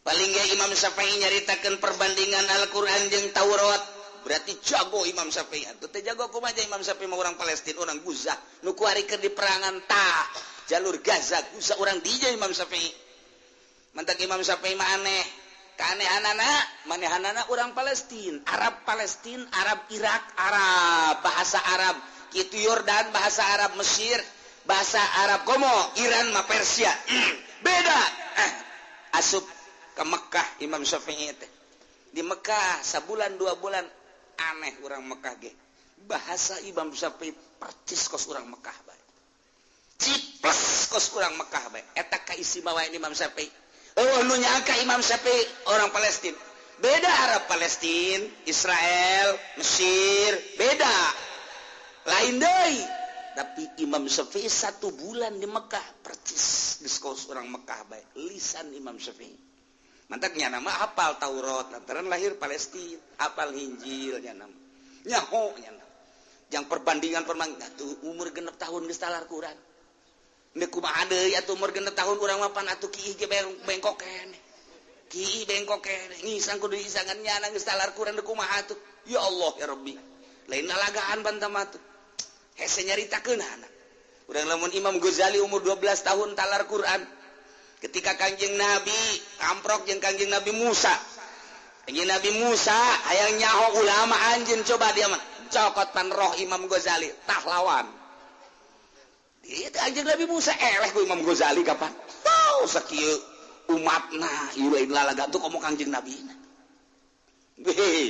Paling ge Imam Syafi'i nyaritakeun perbandingan Al-Qur'an jeung Taurat, berarti jago Imam Syafi'i. Atuh teh jago kumaha Imam Syafi'i mah orang Palestina, orang Gaza, nu kuari keur di perangan ta jalur Gaza, Gaza orang dinya Imam Syafi'i. Mantak Imam Syafi'i mah aneh. Keanehanana, manehanana orang Palestina, Arab Palestina, Arab Irak, Arab bahasa Arab, kitu Yordan bahasa Arab, Mesir bahasa Arab, komo Iran mah Persia. Beda. Asup ke Mekah Imam Syafi'i teh. Di Mekah sabulan 2 bulan, aneh orang Mekah ge. Bahasa Imam Syafi'i percis kos orang Mekah bae. Ciples kos orang Mekah bae. Eta kaistimewaan Imam Syafi'i. Oh, nu nyangka Imam Syafi'i orang Palestina. Beda Arab Palestina, Israel, Mesir, beda. Lain deui. Tapi Imam Syafi'i satu bulan di Mekah percis geus kos orang Mekah bae. Lisan Imam Syafi'i. Mantaknya nama hafal Taurat lantaran lahir Palestina, hafal Injil nya nama. Nyaho nya nama. Yang perbandingan perbandingan tuh umur 6 tahun geus talar Quran. Ndek kumaha deui atuh umur 6 tahun urang mah pan atuh kiih ge bengkok keneh. Kiih bengkok keneh. Ngisang kudu isangan nyana geus talar Quran, deuk kumaha atuh. Ya Allah ya Rabbi. Lain lalagaan bantam atuh. Hese nyaritakeun anak. Urang lamun Imam Ghazali umur 12 tahun talar Quran. Ketika Kanjeng Nabi amprok jeung Kanjeng Nabi Musa. Kanjeng Nabi Musa hayang nyaho ulama anjeun, coba dia mah cokot pan roh Imam Ghazali tah lawan. Itu Kanjeng Nabi Musa eleh ku Imam Ghazali kapan? Tau sakieu umatna ieu lain lalaga tuh komo Kanjeng Nabi. Hei.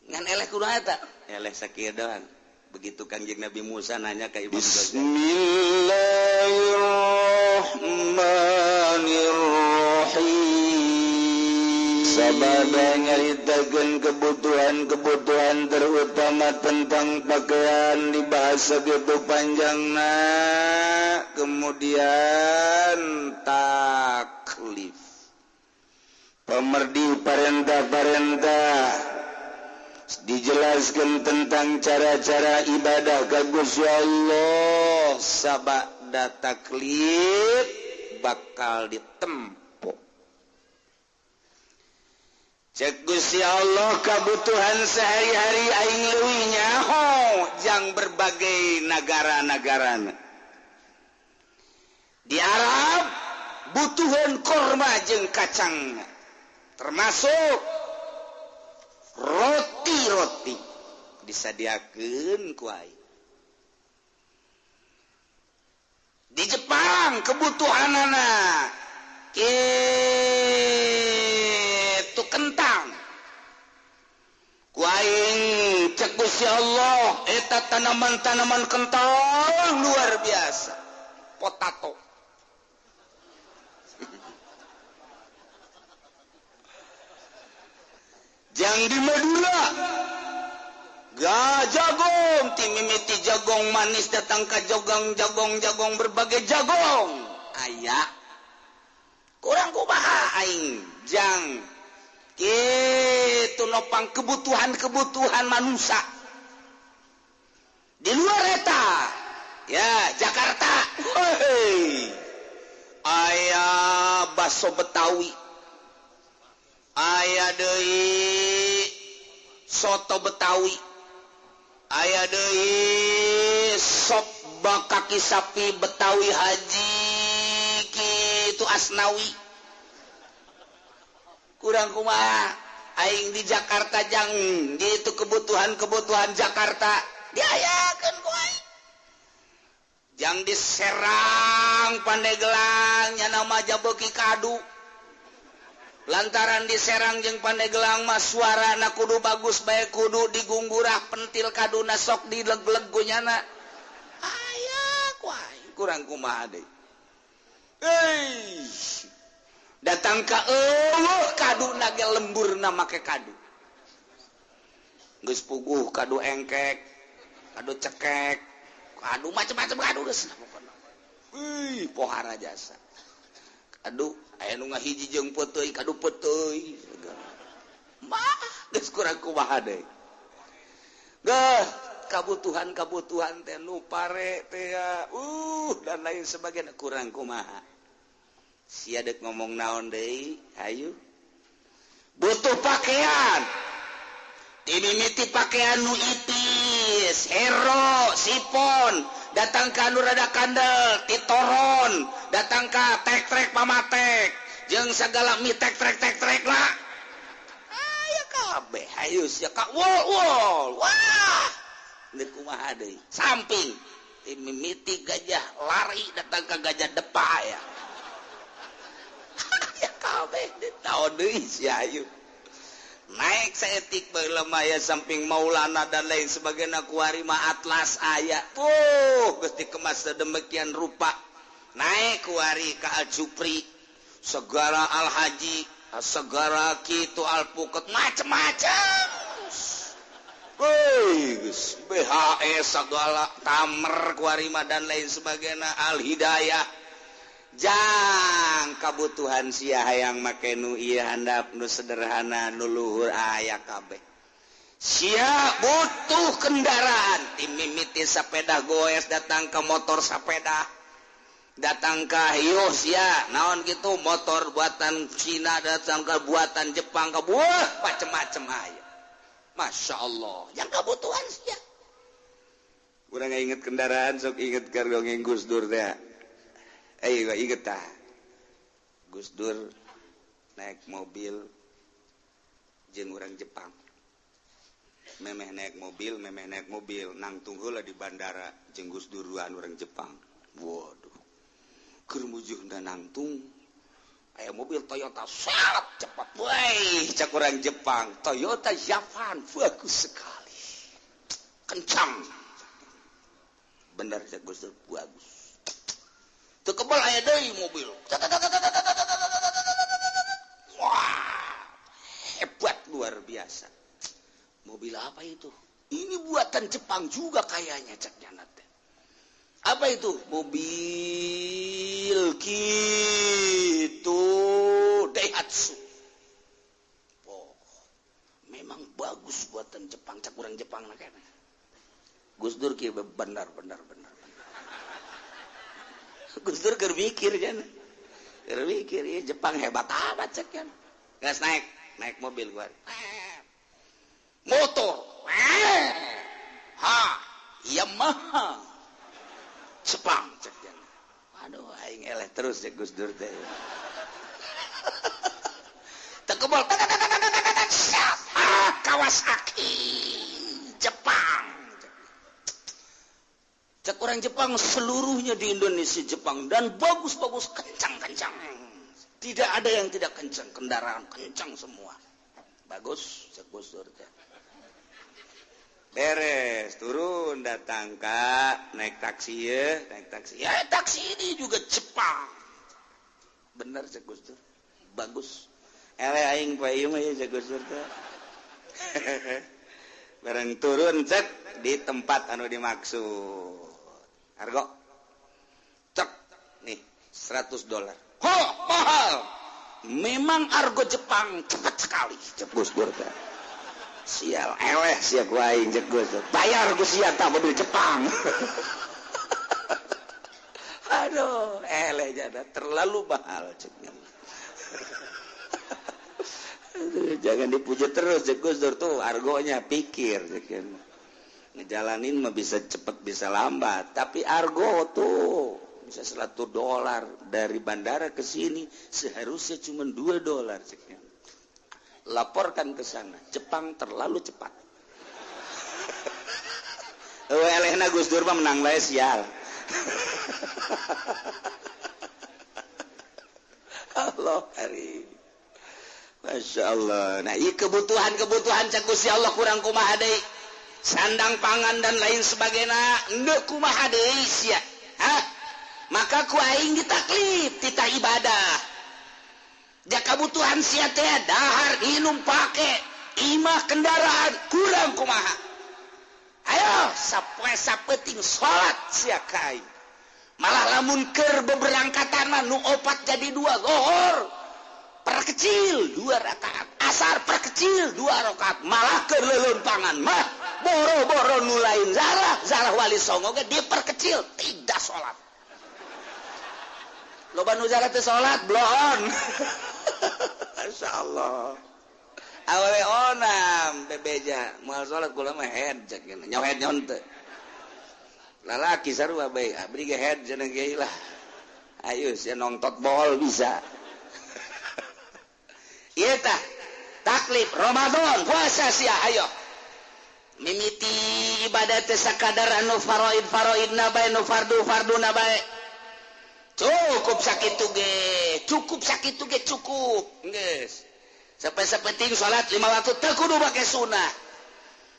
Ngan eleh kudu eta? Eleh sakieu doang. Begitu Kanjeng Nabi Musa nanya ke Imam Ghazali. Bismillahirrahmanirrahim. Sabada nyaritakeun kebutuhan-kebutuhan terutama tentang pakaian, dibahas segitu panjangna, kemudian taklif pemerdi parentah-parentah, dijelaskan tentang cara-cara ibadah ka Gusti Allah. Sabada taklif bakal ditempo. Cek Gusti Allah, kebutuhan sehari-hari aing leuwih nyaho jang berbagai negara-negara. Di Arab butuhan korma jeung kacang, termasuk roti-roti disadiakeun ku aing. Di Jepang kebutuhanana kitu kentang, ku aing cek Gusti Allah eta tanaman-tanaman kentang luar biasa, potato. Jang di Madura gak jagong, ti mimiti jagong manis datang ke jagong jagong jagong, berbagai jagong aya. Kurang kumaha aing jang kitu nopang kebutuhan-kebutuhan manusia di luar eta ya. Jakarta, hei, aya baso Betawi, aya deui soto Betawi, aya deui sop bak kaki sapi Betawi Haji kitu Asnawi. Kurang kumaha aing di Jakarta jang gitu kebutuhan-kebutuhan Jakarta diayakeun ku aing. Jang di Serang, Pandeglang nya nama jabeuki kadu, lantaran di Serang jeung Pandeglang mah suarana kudu bagus bae, kudu digungurah pentil kaduna sok dileg-leg ku nyana, aya ku aing. Kurang kumaha deui? Euy, datang ka eueuh kaduna ge lemburna make kadu geus puguh, kadu engkek, kadu cekek, kadu macam-macam, kadu geus pokona. Wih, pohara jasa kadu, aya nu ngahiji jeung peuteuy, kadu peuteuy mah geus. Kurang kumaha deui? Geh, kabutuhan-kabutuhan teh nu pare teh ya, dan lain sebagainya. Kurang kumaha? Sia dek ngomong naon deui, hayu. Butuh pakaian. Timimiti pakaian nu ipis, hero, sipon, datang ka anu rada kandel, titoron, datang ka tek-trek pamatek, jeung segala mi tek-trek tek-trek lah. Aya kabeh, hayu sia ka wol wol. Wah. Deuk kumaha deui? Samping timimiti gajah lari datang ka gajah depa ya. Ya kabeh naon deui sia hayu. Naik saetik baheula mah aya samping Maulana dan lain sebagainya kuari mah Atlas aya. Geus dikemas sedemikian rupa. Naik kuari ka Al Jupri, segala Al Haji, segala kitu alpuket macem-macem. Woi, geus BHS segala tamer kuari mah dan lain sebagainya Al Hidayah. Jang kabutuhan sia hayang make nu ieu handap nu sederhana nu luhur aya kabeh. Sia butuh kendaraan, timimiti sepeda goes datang ke motor sepeda. Datang ke hiyo sia naon gitu motor buatan Cina datang ke buatan Jepang ke buah macem-macem aya. Masya Allah, yang kebutuhan sia. Urang inget kendaraan sok inget keur dongeng Gus Dur teh. Ayo inget tah. Gus Dur naik mobil jeung urang Jepang. Memeh naik mobil nangtung heula di bandara jeung Gus Duruan urang Jepang. Waduh. Keur mujuhna nangtung aya mobil Toyota sangat cepat. Woi, cak urang Jepang, Toyota Javan bagus sekali. Kencang. Bener cak Gus Dur, bagus. Teu kebal aya deui mobil. Wah, hebat luar biasa. Mobil apa itu? Ini buatan Jepang juga kayaknya cak nyana teh. Apa itu? Mobil gitu Daihatsu. Oh, memang bagus buatan Jepang cak urang Jepang na kayaknya. Gus Dur kieu benar benar benar. Gus Dur keur mikir jan. Keur mikir ieu Jepang hebat amat cek kan. Geus naik mobil gua. Motor. Ha, Yamaha. Jepang cek jan. Aduh aing eleh terus cek Gus Dur teh. Teu kebal. Kawasaki Jepang. Cek orang Jepang seluruhnya di Indonesia Jepang dan bagus-bagus kencang-kencang. Tidak ada yang tidak kencang, kendaraan kencang semua. Bagus, cek Gus Dur teh. Beres, turun datang kak, naik taksi ya, naik taksi. Ya taksi ini juga Jepang. Bener cek Gus Dur. Bagus. Eleh aing poe ieu mah ya cek Gus Dur teh. Bareng turun cek di tempat anu dimaksud. Argo cek nih $100. Ho, mahal. Memang argo Jepang cepat sekali cek Gus Dur teh. Sial eleh sia ku aing cek Gus Dur. Bayar ku sia tah mobil Jepang. Aduh, eleh jada terlalu mahal cek. Aduh, jangan dipuji terus cek Gus Dur tuh argonya pikir cek. Ngejalanin mah bisa cepet bisa lambat, tapi argo tuh bisa $100 dari bandara ke sini seharusnya cuma $2 ceknya. Laporkan ke sana, Jepang terlalu cepat. Elehna Gus Dur mah menang bae sial. Allah hari. Masya Allah. Nah, ieu kebutuhan-kebutuhan cek Gusti Allah kurang kumaha deui. Sandang pangan dan lain sebagainya endeu kumaha deui sia. Hah? Maka ku aing ditaklif titah ibadah. Ja kabutuhan sia teh dahar, minum, pake, imah, kendaraan kurang kumaha. Ayo sapoe sapeting salat sia ka aing. Malah lamun keur beberangkatan mah nu opat jadi 2 zuhur. Perkecil 2 rakaat, asar perkecil 2 rakaat, malah keur leuleumpangan mah boro-boro nu lain zarah, zarah wali songo ge diperkecil tidak salat. Loba nu jaga teu salat bloon. Masyaallah. Awewe onam bebeja moal salat kula mah head cek nyaho head nyaho teu. Lalaki sarua bae abdi ge head cenah ge lah. Ayo sia nongtot bol bisa. Ieu tah taklif Ramadan puasa sia ayo. Mimiti ibadah teh sakadar anu faraid faraidna bae nu fardu farduna bae. Cukup sakitu ge, cukup sakitu ge cukup. Geus. Sampai sapenting salat 5 waktu teu kudu make sunah.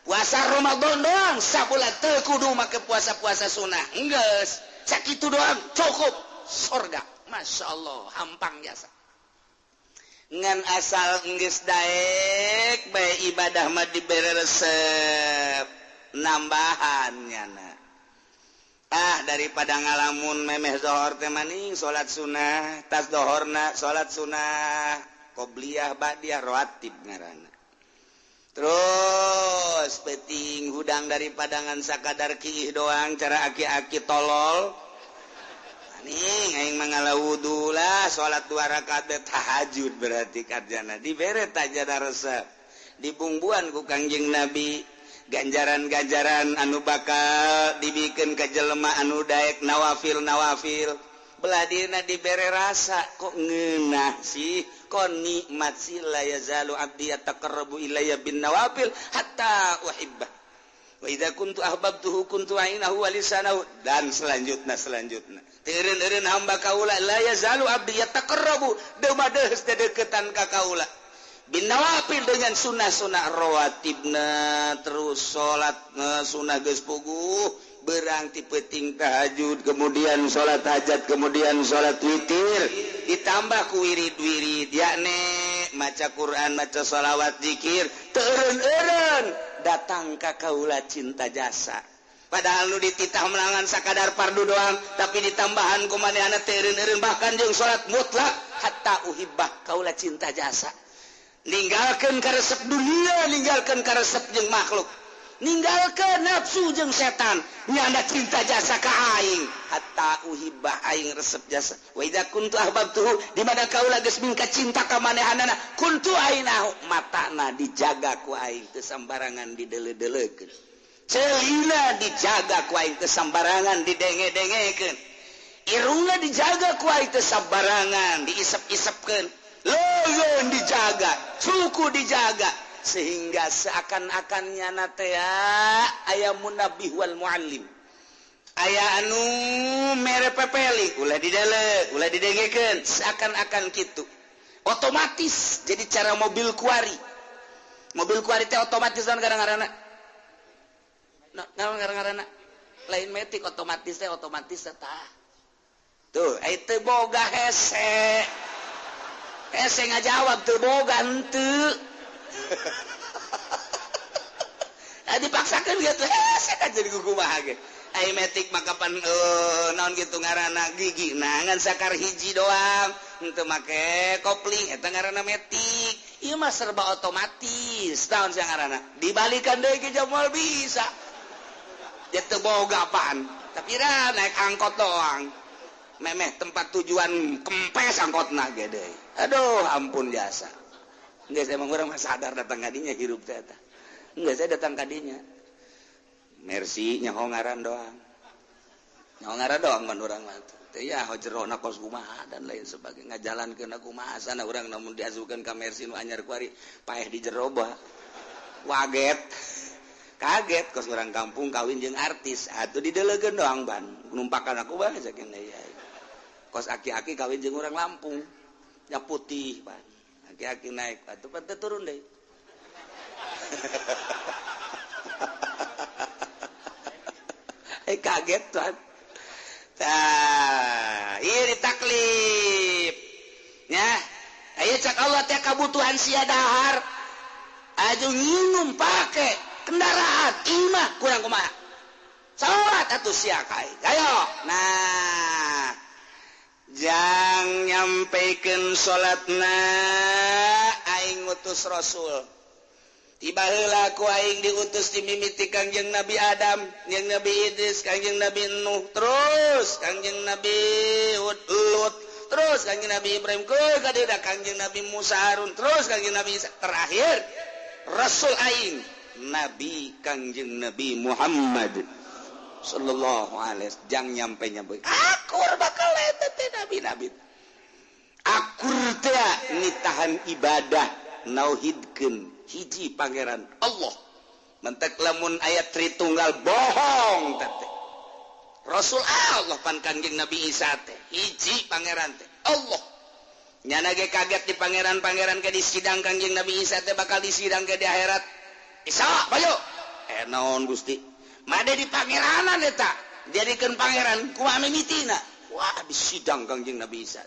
Puasa Ramadan doang sabulan teu kudu make puasa-puasa sunah. Geus, sakitu doang cukup sorga. Masya Allah, hampang jasa. Ngan asal geus daek bae ibadah mah dibere resep nambahan nyana. Ah daripada ngalamun memeh zohor teh maning salat sunah, tas dohorna salat sunah, qobliyah ba'diyah rawatib ngaranna. Terus peting hudang daripada ngan sakadar kiih doang cara aki-aki tolol. Maning aing mangala wudu lah salat 2 rakaat tahajud berarti karjana dibere tajana resep. Dibungbuan ku Kangjeng Nabi ganjaran-ganjaran anu bakal dibikeun ka jelema anu daek nawafil-nawafil. Beladina dibere rasa kok ngeunah sih, kok nikmat sih la yazalu abdi yataqarrabu ilayya bin nawafil hatta uhibbah. Wa idza kuntu ahbabtuhu kuntu ainahu wa lisanahu dan selanjutna. Teureun-eureun hamba kaula la yazalu abdi yataqarrabu deumadeus dedeketan ka kaula. Bin nawafil dengan sunnah-sunnah rawatibna terus salat sunnah geus puguh berang ti peuting tahajud kemudian salat hajat kemudian salat witir ditambah ku wirid-wirid yakni maca Quran maca shalawat zikir teureun-eureun datang ka kaula cinta jasa. Padahal nu dititah melangan sakadar fardu doang tapi ditambahan ku manehna teureun-eureun bahkan jeung salat mutlak hatta uhibbah kaula cinta jasa. Ninggalkeun karesep dunia, ninggalkeun karesep jeung makhluk, ninggalkeun nafsu jeung setan, nyanda cinta jasa ka aing hatta uhibbah aing resep jasa. Wa idza kuntu ahbabtuhu di mana kaula geus mingka cinta ka manehanana kuntu ainahu matana dijaga ku aing teu sambarangan dideuleu-deleukeun, ceulina dijaga ku aing teu sambarangan didenge-dengekeun, irungna dijaga ku aing teu sambarangan diisep-isepkeun, leungeun dijaga, suku dijaga, sehingga seakan-akan nyana teh aya munabih wal muallim, aya anu mere pepeli ulah didele ulah didengekeun, seakan-akan kitu otomatis. Jadi cara mobil kuari teh otomatis naon ngaranna, naon ngaranna lain metik otomatis teh otomatis tah tuh aya teu boga hese hese ngajawab teu boga henteu. Nah, dipaksakan gitu hese kan jadi kumaha ge. Ai metik mah kapan naon kitu ngaranna gigi nah ngan sakar hiji doang henteu make kopling eta ngaranna metik. Ieu mah serba otomatis naon sia ngaranna dibalikan deui ge moal bisa. Dia teu boga apaan tapi ra naik angkot doang memeh tempat tujuan kempes angkotna ge deui. Aduh ampun jasa. Enggak, saya emang orang mah sadar datang kadinya hirup teh eta. Enggak, saya datang kadinya. Mercy nyaho ngaran doang. Nyaho ngaran doang man urang mah teh ya ho jerona kos kumaha dan lain sebagainya. Ngajalankeun kumaha sana urang namun diasukeun ka Mercy nu anyar kuari paeh di jero bah. Waget. Kaget kos urang kampung kawin jeung artis. Atuh dideleukeun doang ban. Numpakan aku bae saking deui. Kos aki-aki kawin jeung urang Lampung. Nya putih ban. Aki-aki naik atuh pan turun deui. Kaget tuan. Tah, ieu ditaklif. Nya, aya cak Allah teh kabutuhan sia dahar. Aju nginum pake kendaraan imah kurang kumaha. Salat atuh sia kae. Ayo. Nah, jang nyampaikan salatna aing ngutus Rasul. Tiba heula ku aing diutus dimimiti Kangjeng Nabi Adam, jeung Nabi Idris, Kangjeng Nabi Nuh, terus Kangjeng Nabi Hud, Lut, Terus Kangjeng Nabi Ibrahim ke ka Kangjeng Nabi Musa, Harun, terus Kangjeng Nabi Isa, terakhir Rasul aing, Nabi Kangjeng Nabi Muhammad sallallahu alaihi, jang nyampe nyampe akur bakal eta teh nabi nabi akur teh nitahan ibadah, nauhidkeun hiji Pangeran Allah. Mentek lamun ayat Tritunggal bohong teh. Rasul Allah pan Kangjeng Nabi Isa teh hiji Pangeran teh Allah. Nyana ge kaget di pangeran-pangeran ke di sidang. Kangjeng Nabi Isa teh bakal disidang ke di akhirat. Isa, bayo, eh, naon Gusti? Made di pangeranan eta jadikeun pangeran kumaha mimitina? Wah, di sidang Kangjeng Nabi Isa.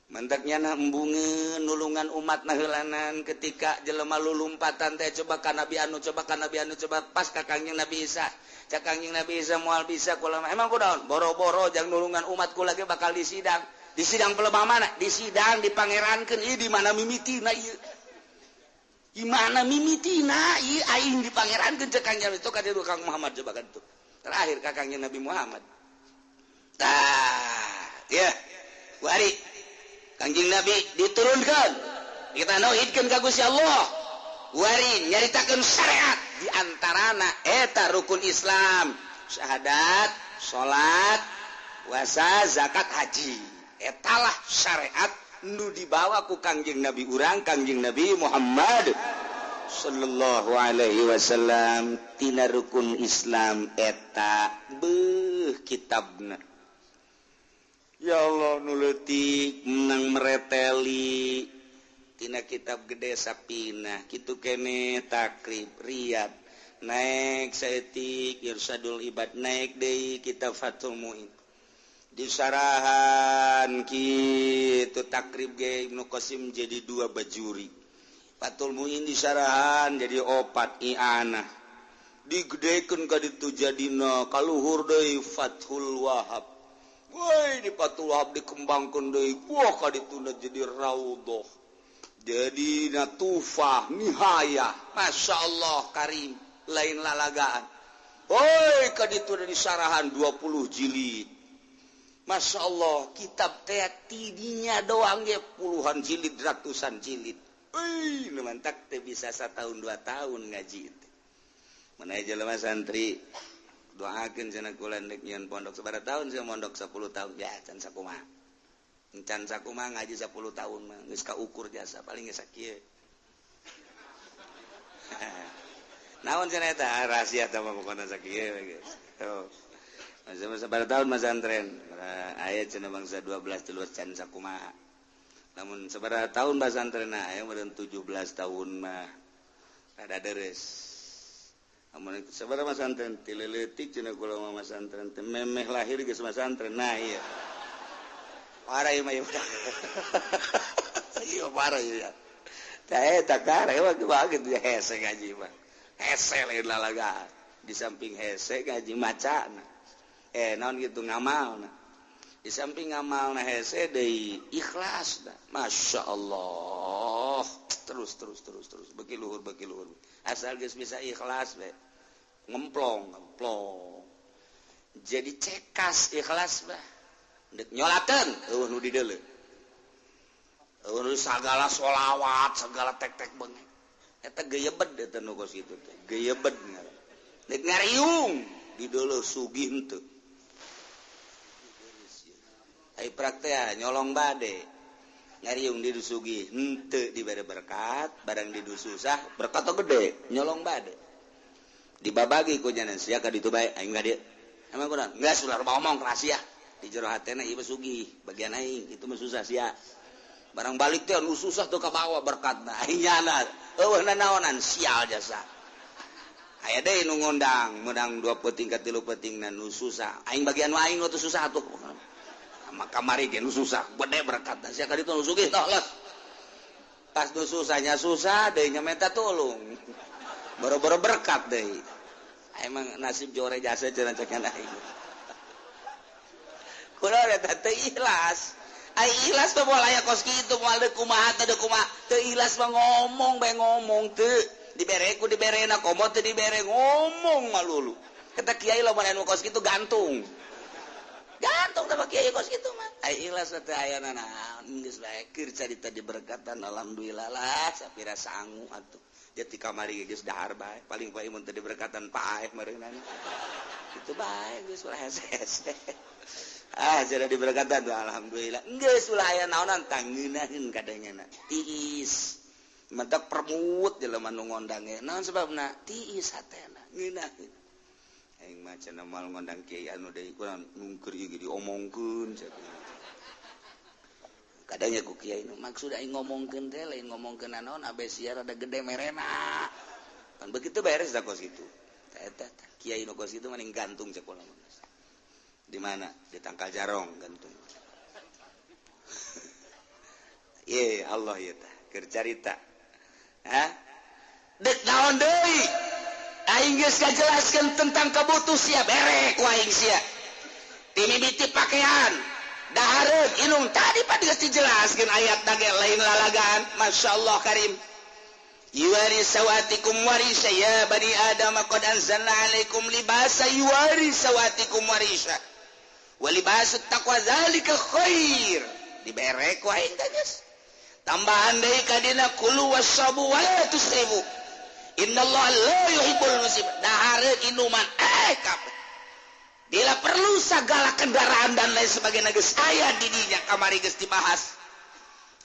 Mentaknya na embungeun nulungan umat naheulanan. Ketika jelema lulumpatan teh, coba ka Nabi anu, coba ka Nabi anu, coba pas ka Kangjeng Nabi Isa. Cak Kangjeng Nabi Isa, moal bisa kula. Emang kunaon? Boro-boro jang nulungan umat, kula ge bakal disidang. Di sidang pelebah mana? Di sidang dipangerankeun. Ieu di mana mimitina ieu? Di mana mimitina ieu aing dipangerankeun? Cek Kangjeng itu ka Kang Muhammad, coba kan tuh. Terakhir ka Kangjeng Nabi Muhammad. Tah, ya. Wari Kangjeng Nabi diturunkan, kita nauhidkeun ka Gusti Allah. Wari nyaritakeun syariat, di antarana eta rukun Islam, syahadat, salat, puasa, zakat, haji. Etalah syariat nu dibawa ku Kangjeng Nabi urang, Kangjeng Nabi Muhammad sallallahu alaihi wasallam. Tina rukun Islam eta, beuh, kitabna, ya Allah, nu leutik menang mereteli tina kitab gede Sapina kitu kene, Takrib, Riyad, naik saeutik Irsyadul Ibad, naik deui kitab Fathul Muin disarahan kitu. Takrib ge Ibnu Qasim jadi dua Bajuri, Fathul Muin disarahan jadi opat I'anah, digedekeun ka ditu jadina kaluhur deui Fathul Wahab. Woi, di Fathul Wahab dikembangkeun deui, wah, ka dituna jadi Raudhah, jadi Natufah, Nihayah. Masya Allah Karim, lain lalagaan. Woi, ka dituna disarahan 20 jilid. Masya Allah, kitab teh tidinya doang ge puluhan jilid, ratusan jilid. Wih, nu mantak teh bisa setahun 2 tahun ngaji itu. Mana jelema santri doakeun cenah kula rek nyieun pondok. Sabaraha tahun sih mondok? 10 tahun ya. Can sakumaha, can sakumaha ngaji 10 tahun mah geus kaukur jasa paling geus sakieu. Naon cenah eta rahasia tah mah, pokona sakieu geus. Oh. Masa sabaraha tahun masantren? Aya cenah bangsa 12 13, can sakumaha. Namun sabaraha tahun pasantren? Aya meureun 17 tahun mah rada deres. Amun sabaraha masantren? Ti leutik cenah kula mah masantren teh, memeh lahir geus masantren. Nah, iya. Parah ieu mah ieu. Iya, parah ieu. Tah eta kare mah banget ya, hese ngaji mah. Hese lain lalagaan. Di samping hese ngaji macana. Eh, naon gitu, ngamalna. Di samping ngamalna hese deui ikhlas dah. Masya Allah. Terus terus terus terus beki luhur, beki luhur. Asal geus bisa ikhlas be. Ngemplong, ngemplong. Jadi cekas ikhlas bah. Dek nyolakeun euweuh nu dideuleu. Euweuh nu sagala sholawat, segala tek-tek beungek. Eta geyebed, eta nu kos kitu teh. Geyebed ngaran. Dek ngariung dideuleu sugih henteu. Ai praktek nyolong bade. Ngariung di sugih henteu dibere berkat, barang di susah berkat gede, nyolong bade. Dibabagi ku nyanan sia ka ditu bae, aing ka dieu. Emang kurang? Geus ulah ngomong rahasia. Di jero hatena ieu sugih, bagian aing itu mah susah sia. Barang balik teh nu susah tuh kabawa berkatna. Aing nyana euweuh nanaonan, sial jasa. Aya deui nu ngondang, menang dua peting ka tilu peting, nu susah. Aing bagian aing nu susah atuh. Maka kamari ge nu susah gede berkatna, sia ka ditu nu sugih toh los. Pas nu susahnya susah deui nya minta tolong. Boro-boro berkat deui. Emang nasib jore jasa cenah cek aing. Kula eta teu ikhlas. Ai ikhlas tuh moal aya kos kitu, moal deuk kumaha teh, deuk kumaha. Teu ikhlas mah ngomong bae, ngomong teu dibere ku diberena, komo teu dibere ngomong malulu. Kata kiai, lamun anu kos kitu gantung. Gantung sama kiai kos kitu mah. Ai ikhlas teh aya naon geus bae keur carita diberkatan alhamdulillah lah sapira sangu atuh. Jadi kamari geus dahar bae paling bae mun teu diberkatan paeh meureunana. Kitu bae geus ulah hese-hese. Ah jadi diberkatan tuh alhamdulillah. Geus ulah aya naonan tangeunaheun kadangna. Tiis. Mentak permut jelema nu ngondang ge. Naon sebabna? Tiis hatena ngeunaheun. Aing mah cenah moal ngondang kiai anu deui kurang nungkeur ieu diomongkeun cenah. Kadangnya ku kiai nu maksud aing ngomongkeun teh lain ngomongkeun naon abe sia rada gede merena. Kan begitu beres da kos kitu. Eta kiai nu kos kitu mending gantung cek kula. Di mana? Di tangkal jarong gantung. Ye Allah ieu teh keur carita. Hah? Dek naon deui? Aing geus ngajelaskeun tentang kabutuh sia bere ku aing sia. Timimiti pakaian, dahareun, inung tadi pan geus dijelaskeun ayat ge lain lalagaan. Masyaallah karim. Yuwari sawatikum warisa ya bani Adam qad anzalna alaikum libasa yuwari sawatikum warisa. Wa libasut taqwa zalika khair. Dibere ku aing teh geus. Tambahan deui ka dina kulu wasabu wa la tusrifu. Innallaha la yuhibbul musrifin. Dahareun inuman kabeh. Bila perlu segala kendaraan dan lain sebagainya geus aya di dinya kamari geus dibahas.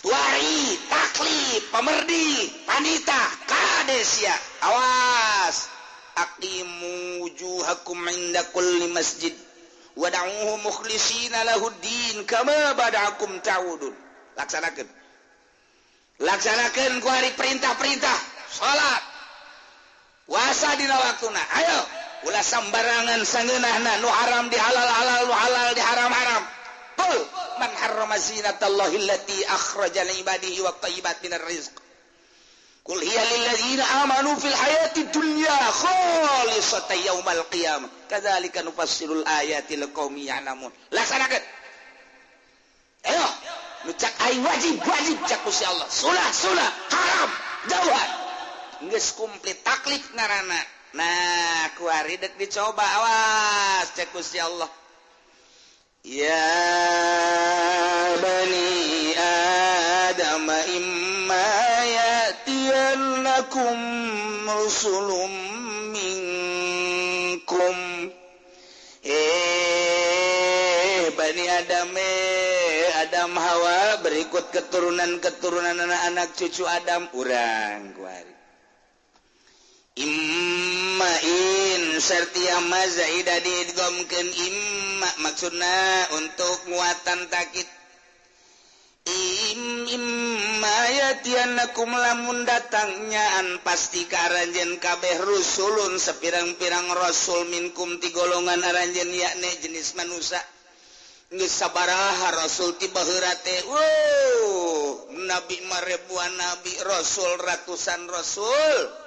Tuari, taklif, pemerdi, panita, kadesia. Awas. Aqimu wujuhakum inda kulli masjid wad'uuhu mukhlishina lahuddin kama bada'akum ta'udun. Laksanakeun. Laksanakeun ku hari perintah-perintah salat, puasa dina waktuna. Ayo, ulah sambarangan sangeunahna nu haram di halal-halal, nu halal di haram-haram. Qul man harrama zinatallahi allati akhraja li ibadihi wat thayyibat minar rizq. Qul hiya lil ladzina amanu fil hayati dunya khalisatan yaumal qiyamah. Kadzalika nufassilul ayati liqaumin ya'lamun. Laksanakeun. Ayo, nu cak aing wajib wajib cak Gusti Allah. Sunah sunah, haram jauhan. Geus komplit taklif ngaranna. Nah, kuari dek dicoba awas cek Gusti Allah. Ya bani Adam imma ya'tiyannakum rusulun minkum. Bani Adam, Adam Hawa berikut keturunan-keturunan anak-anak cucu Adam urang kuari. Imma in sertia mazaida diidghamkeun imma maksudna untuk muatan takit. Imma yatianakum lamun datangnyaan pasti ka aranjeun kabeh rusulun sepirang-pirang rasul minkum ti golongan aranjeun yakni jenis manusia. Geus sabaraha rasul ti baheula teh. Wow, nabi mah ribuan nabi, rasul ratusan rasul.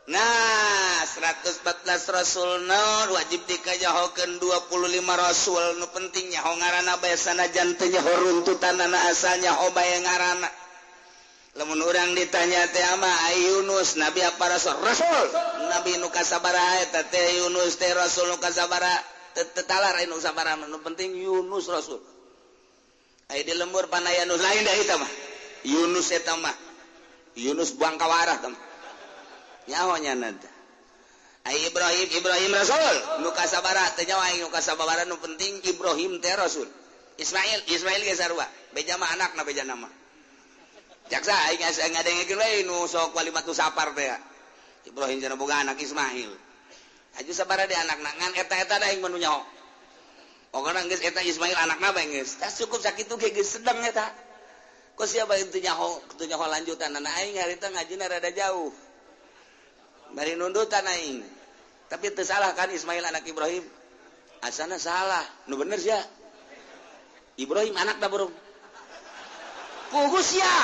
Nah, 114 rasul nu wajib dikajahokeun 25 rasul nu penting nyaho ngaranna bae sanajan teu nyaho runtutanana asal nyaho bae ngaranna. Lamun urang ditanya teh ama Yunus nabi apa rasul? Rasul. Nabi nu kasabaraha eta teh Yunus teh rasul nu kasabaraha teu talar nu sabaraha nu penting Yunus rasul. Aya di lembur panaya nu lain da eta mah. Yunus eta mah. Yunus buang kawarah teh. Nyaho nya teh. Ai Ibrahim Ibrahim rasul nu kasabaraha teh nyaho aing nu kasabaraha nu penting Ibrahim teh rasul. Ismail Ismail ge sarua beja mah anakna beja nama. Jaksa aing ngadengekeun we nu sok walimatu sapar teh. Ibrahim cenah boga anak Ismail. Aju sabaraha di anakna ngan eta-eta da aing mah nu nyaho. Pokona geus eta Ismail anakna bae geus. Tah cukup sakitu ge geus sedeng eta. Kok sia bae teu nyaho lanjutan aing harita ngajina rada jauh. Bari nundutan aing. Tapi teu salah kan Ismail anak Ibrahim? Asana salah. Nu bener sia. Ibrahim anak da burung. Pugus sia.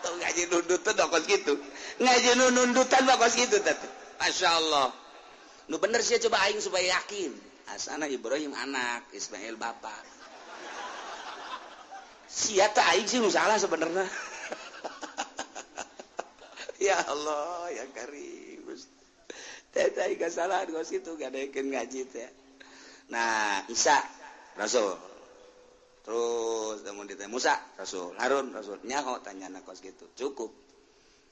Tuh ngaji nundutan kos kitu. Ngaji nundutan mah kos kitu teh. Masyaallah. Nu bener sia coba aing supaya yakin. Asana Ibrahim anak, Ismail bapak. Sia teh aing sih nu salah sebenarnya. Ya Allah, ya Karim. Teh teh kesalahan kos kitu gadekeun ngaji teh. Nah, Isa Rasul. Terus lamun ditanya Musa, Rasul, Harun, Rasul, nyaho tanyana kos gitu. Cukup.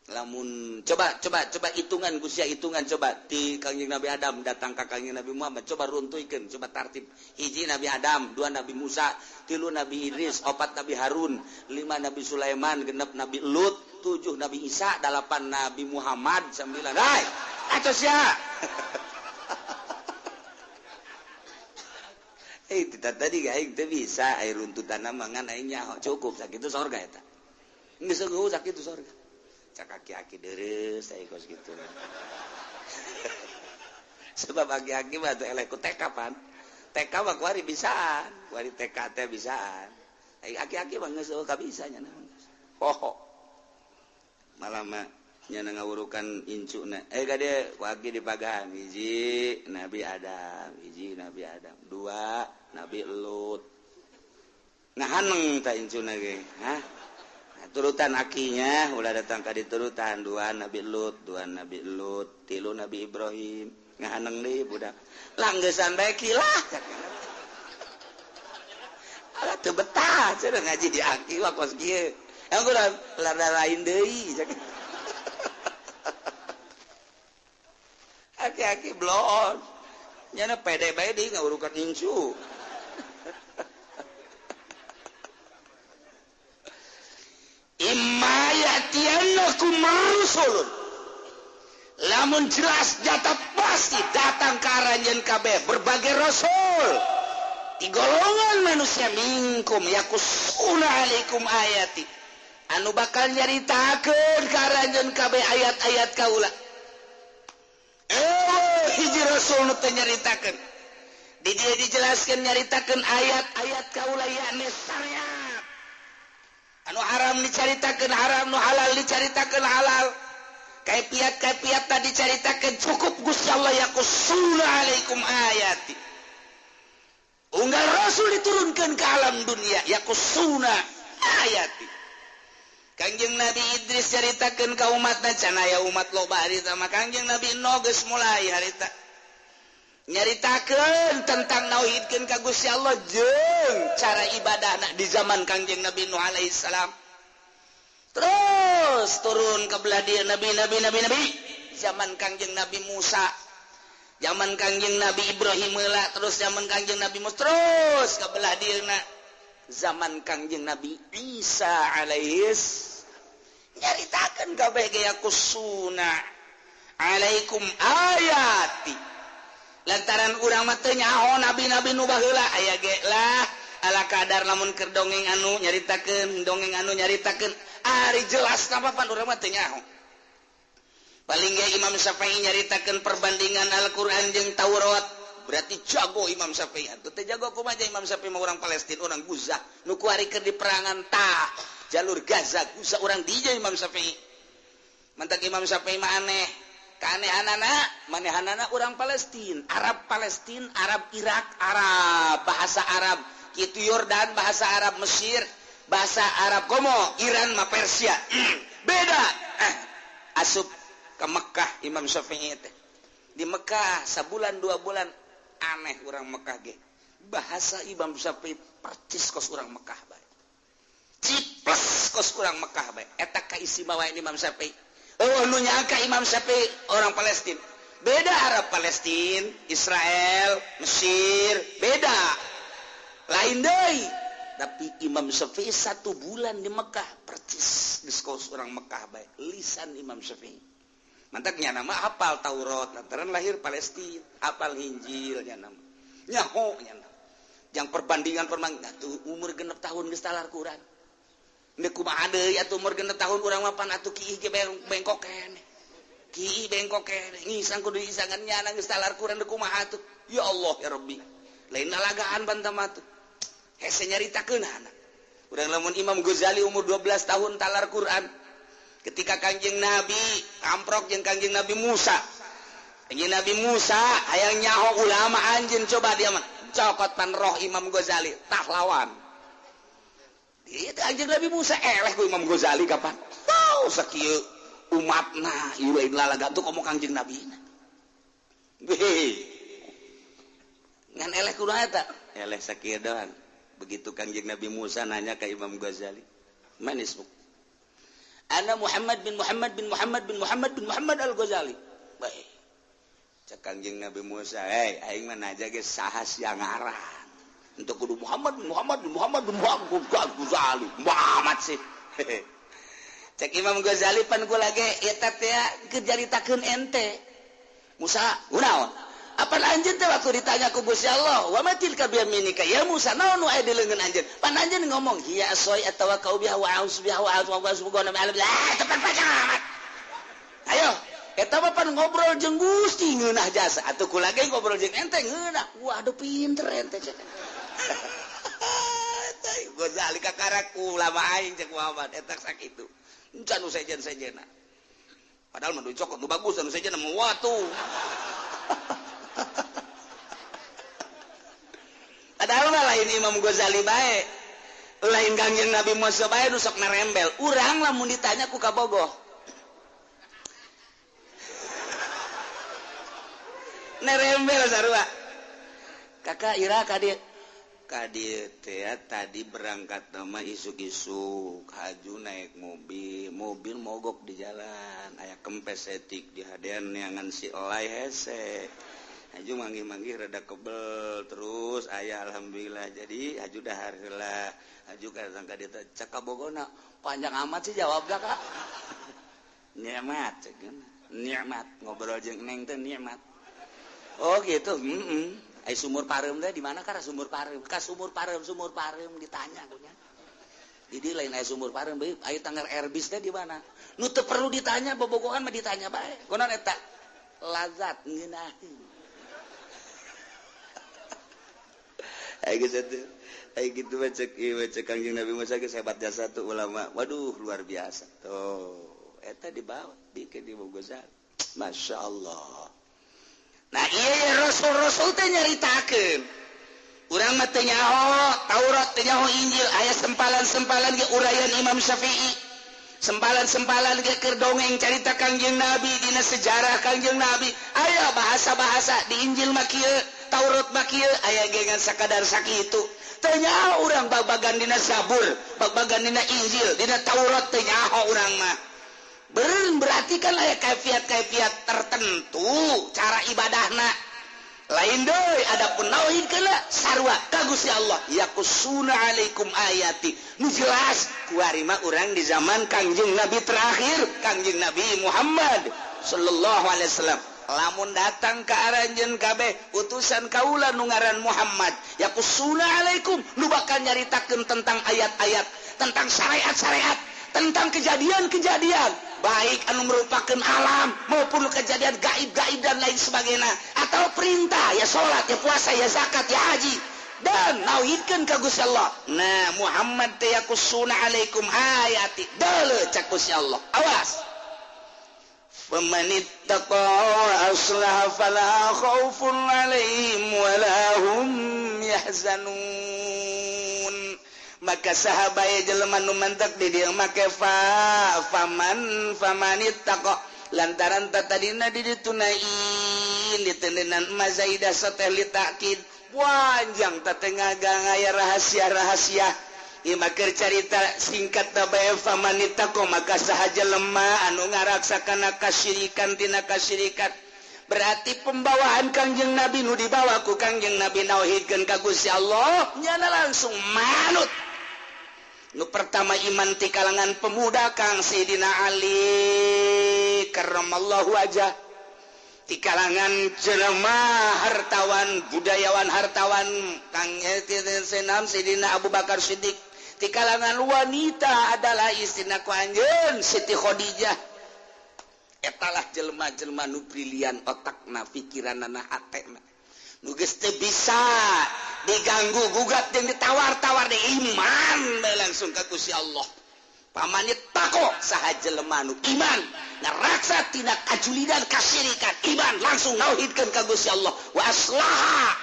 Lamun coba coba coba hitungan Gusia, hitungan coba di Kangjeng Nabi Adam datang ka Kangjeng Nabi Muhammad, coba runtuhkeun, coba tartib. Hiji Nabi Adam, dua Nabi Musa, tilu Nabi Idris, opat Nabi Harun, lima Nabi Sulaiman, genep Nabi Lut, tujuh Nabi Isa, delapan Nabi Muhammad, sembilan. Hai, atos ya. Tidak tadi aing teu bisa air runtutan mangan aing nyaho cukup sakitu sorga eta. Geus eueuh sakitu sorga. Cak aki-aki deres aing kos kitu. Sebab aki-aki mah teu eleh ku TK pan. TK mah kuari bisaan, kuari TK teh bisaan. Aing aki-aki mah geus eueuh kabisa nya mah. Poho. Malah mah nya ngawurukan incuna. Kade ku aki dipagahan hiji Nabi Adam, hiji Nabi Adam, dua Nabi Lut. Nah haneng ta incuna ge, hah? Nah, turutan akinya ulah datang ka diturutan dua Nabi Lut, dua Nabi Lut, tilu Nabi Ibrahim. Ngahaneng deui budak. Langgesan bae kilah. Alah teu betah cenah ngaji di aki mah kos kieu. Yang kurang lada lain deui. Aki-aki bloon. Nyana pede bae deui ngawurukan incu. Imma ya'tiyannakum rusulun. Lamun jelas nyata pasti datang ka aranjeun kabeh berbagai rasul. Di golongan manusia minkum yakusuna alaikum ayati. Anu bakal nyaritakeun ka aranjeun kabeh ayat-ayat kaula. Hiji rasul nu teu nyaritakeun. Di dieu dijelaskeun nyaritakeun ayat-ayat kaula yakni syariat. Anu haram dicaritakeun haram, nu halal dicaritakeun halal. Kaifiat-kaifiat tadi dicaritakeun cukup Gusti Allah yakusuna alaikum ayati. Unggal rasul diturunkan ke alam dunia yakusuna ayati. Kangjeng Nabi Idris caritakeun ka umatna can aya umat loba harita mah Kangjeng Nabi Nuh geus mulai harita. Nyaritakeun tentang nauhidkeun ka Gusti Allah jeung cara ibadahna di zaman Kangjeng Nabi Nuh alaihi salam. Terus turun ke belah dieu nabi nabi nabi nabi zaman Kangjeng Nabi Musa, zaman Kangjeng Nabi Ibrahim heula, terus zaman Kangjeng Nabi Musa, terus ke belah dieuna zaman Kangjeng Nabi Isa alaihis nyaritakeun kabeh ge yakusuna alaikum ayati. Lantaran urang mah teu nyaho nabi-nabi nu baheula aya ge lah ala kadar lamun keur dongeng anu nyaritakeun, dongeng anu nyaritakeun, ari jelas napa pan urang mah teu nyaho. Paling ge Imam Syafi'i nyaritakeun perbandingan Al-Qur'an jeung Taurat. Berarti jago Imam Syafi'i. Atuh teh jago kumaha Imam Syafi'i mah urang Palestina, urang Gaza, nu kuari keur diperangan ta jalur Gaza, Gaza urang dieu Imam Syafi'i. Mantak Imam Syafi'i mah aneh. Keanehanana, manehanana urang Palestina, Arab Palestina, Arab Irak, Arab bahasa Arab, kitu Yordan bahasa Arab, Mesir bahasa Arab, komo Iran mah Persia. Beda. Asup ke Mekah Imam Syafi'i teh. Di Mekah sabulan dua bulan aneh urang Mekah ge. Bahasa Imam Syafi'i percis kos urang Mekah bae. Ciples kos urang Mekah bae. Eta kaistimewaan Imam Syafi'i. Oh, nu nyangka Imam Syafi'i orang Palestina. Beda Arab Palestina, Israel, Mesir, beda. Lain deui. Tapi Imam Syafi'i 1 bulan di Mekah percis geus kos urang Mekah bae. Lisan Imam Syafi'i. Mantaknya nama hafal Taurat, lantaran lahir Palestina, hafal Injil nya nama. Nyaho nya nama. Yang perbandingan perbandingan tuh umur 6 tahun geus talar Quran. Deuk kumaha deui atuh umur 6 tahun urang mah pan atuh kiih ge bengkok keneh. Kiih bengkok keneh, ngisang kudu isangan nya geus talar Quran deuk kumaha atuh. Ya Allah ya Rabbi. Lain lalagaan bantam atuh. Hese nyaritakeun anak. Urang lamun Imam Ghazali umur 12 tahun talar Quran. Ketika Kangjeng Nabi amprok jeung Kangjeng Nabi Musa. Kangjeng Nabi Musa hayang nyaho ulama anjeun coba dia mah cokot pan roh Imam Ghazali tah lawan. Itu Kangjeng Nabi Musa eleh ku Imam Ghazali kapan? Wow, sakieu umatna ieu lain lalaga tuh komo Kangjeng Nabi. Ngan eleh kudu eta. Eleh sakieu doang. Begitu Kangjeng Nabi Musa nanya ke Imam Ghazali, "Man ismuk?" "Ana Muhammad bin Muhammad bin Muhammad bin Muhammad bin Muhammad Al-Ghazali." Baik. Cek Kangjeng Nabi Musa, "Hei, aing mah naja ge saha sia ngaran. Untuk kudu Muhammad bin Muhammad bin Muhammad bin Muhammad Ghazali." Muhammad sih. Cek Imam Ghazali pan kula ge eta teh keur caritakeun ente. Musa, kunaon? Apa anjeun teh waktu ditanya ku Gusti Allah, "Wa ma tilka biyaminika ya Musa?" Naon nu aya di leungeun anjeun? Pan anjeun ngomong, "Hiya asoi atawakkau biha wa a'udzu biha wa a'udzu wa tepat panjang amat. Ayo, eta mah pan ngobrol jeung Gusti ngeunah jasa. Atuh kula ge ngobrol jeung ente ngeunah. Waduh pinter ente cek. Ghazali kakara ulama aing cek Muhammad eta sakitu. Encan nu sejen-sejenna. Padahal mah nu cokot nu bagus nu sejenna mah watu. Padahal mah lain Imam Ghazali bae, lain Kangjeng Nabi Musa bae nu sok narembel. Urang lamun ditanya ku kabogoh. Nerembel sarua. Kakak ira ka dieu. Ka dieu teh tadi berangkat mah isuk-isuk, haju naik mobil, mobil mogok di jalan, aya kempes etik di hadean neangan si elai hese. Haju manggih-manggih rada kebel terus aya alhamdulillah jadi haju dahar heula. Haju ka sangka dieu teh cek kabogona panjang amat sih jawabna Kak. Nikmat cek nikmat ngobrol jeung neng teh nikmat. Oh gitu. Ai sumur pareum teh di mana ka sumur pareum? Ka sumur pareum ditanya kunya. Di lain aya sumur pareum bae, aya tanggar Airbus teh di mana? Nu teu perlu ditanya bobogohan mah ditanya bae. Kunaon eta? Lazat ngeunaheun. Ai geus atuh. Ai kitu mah cek ieu cek Kangjeng Nabi Musa geus hebat jasa tuh ulama. Waduh luar biasa. Tuh, eta dibawa dikeun di Ghazali. Masya Allah. Nah iya rasul-rasul teh nyaritakeun. Urang mah teu nyaho Taurat, teu nyaho Injil, aya sempalan-sempalan ge uraian Imam Syafi'i. Sempalan-sempalan ge keur dongeng carita Kangjeng Nabi dina sejarah Kangjeng Nabi. Aya bahasa-bahasa di Injil mah kieu, Taurat mah kieu, aya ge ngan sakadar sakitu. Teu nyaho urang bag-bagan dina Zabur, bag-bagan dina Injil, dina Taurat teu nyaho urang mah. Berarti kan aya kaifiat-kaifiat tertentu cara ibadahna lain deui adapun nauhid keuna sarua ka Gusti Allah yaqusuna alaikum ayati nu jelas kuari mah urang di zaman Kangjeng Nabi terakhir Kangjeng Nabi Muhammad sallallahu alaihi wasallam lamun datang ka aranjeun kabeh utusan kaula nu ngaran Muhammad yaqusuna alaikum nu bakal nyaritakeun tentang ayat-ayat tentang syariat-syariat tentang kejadian-kejadian baik anu merupakan alam maupun kejadian gaib-gaib dan lain sebagainya atau perintah ya salat ya puasa ya zakat ya haji dan nauhidkeun ka Gusti Allah. Nah Muhammad teh yaqusuna alaikum ayati deuleu cak Gusti Allah awas famanittaqa aslaha fala khaufun alaihim wala hum yahzanun. Maka sahabat jelema nu mantek di dieu make fa faman famanittaqa lantaran tatadina di ditunain ditendenan mazaidah sateh li ta'kid panjang tatengah aya rahasia-rahasia ieu mah keur carita singkat bae famanittaqa maka saha jelema anu ngaraksa kana kasyirikan tina kasyirikan berarti pembawaan Kangjeng Nabi nu dibawa ku Kangjeng Nabi nauhidkeun ka Gusti Allah nyana langsung manut. Nu pertama iman ti kalangan pemuda Kang Sayyidina Ali karramallahu wajah ti kalangan jelema hartawan budayawan hartawan Kang Senam Sayyidina Abu Bakar Siddiq ti kalangan wanita adalah istrina ku anjeun Siti Khadijah. Etalah jelema-jelema nu brilian otakna pikiranana hatena nu geus teu bisa diganggu gugat jeung ditawar-tawar di iman bae langsung ka Gusti Allah. Pamane tako saha jelema nu iman ngaraksa tina kajulidan kasyirikan iman langsung nauhidkeun ka Gusti Allah wa aslaha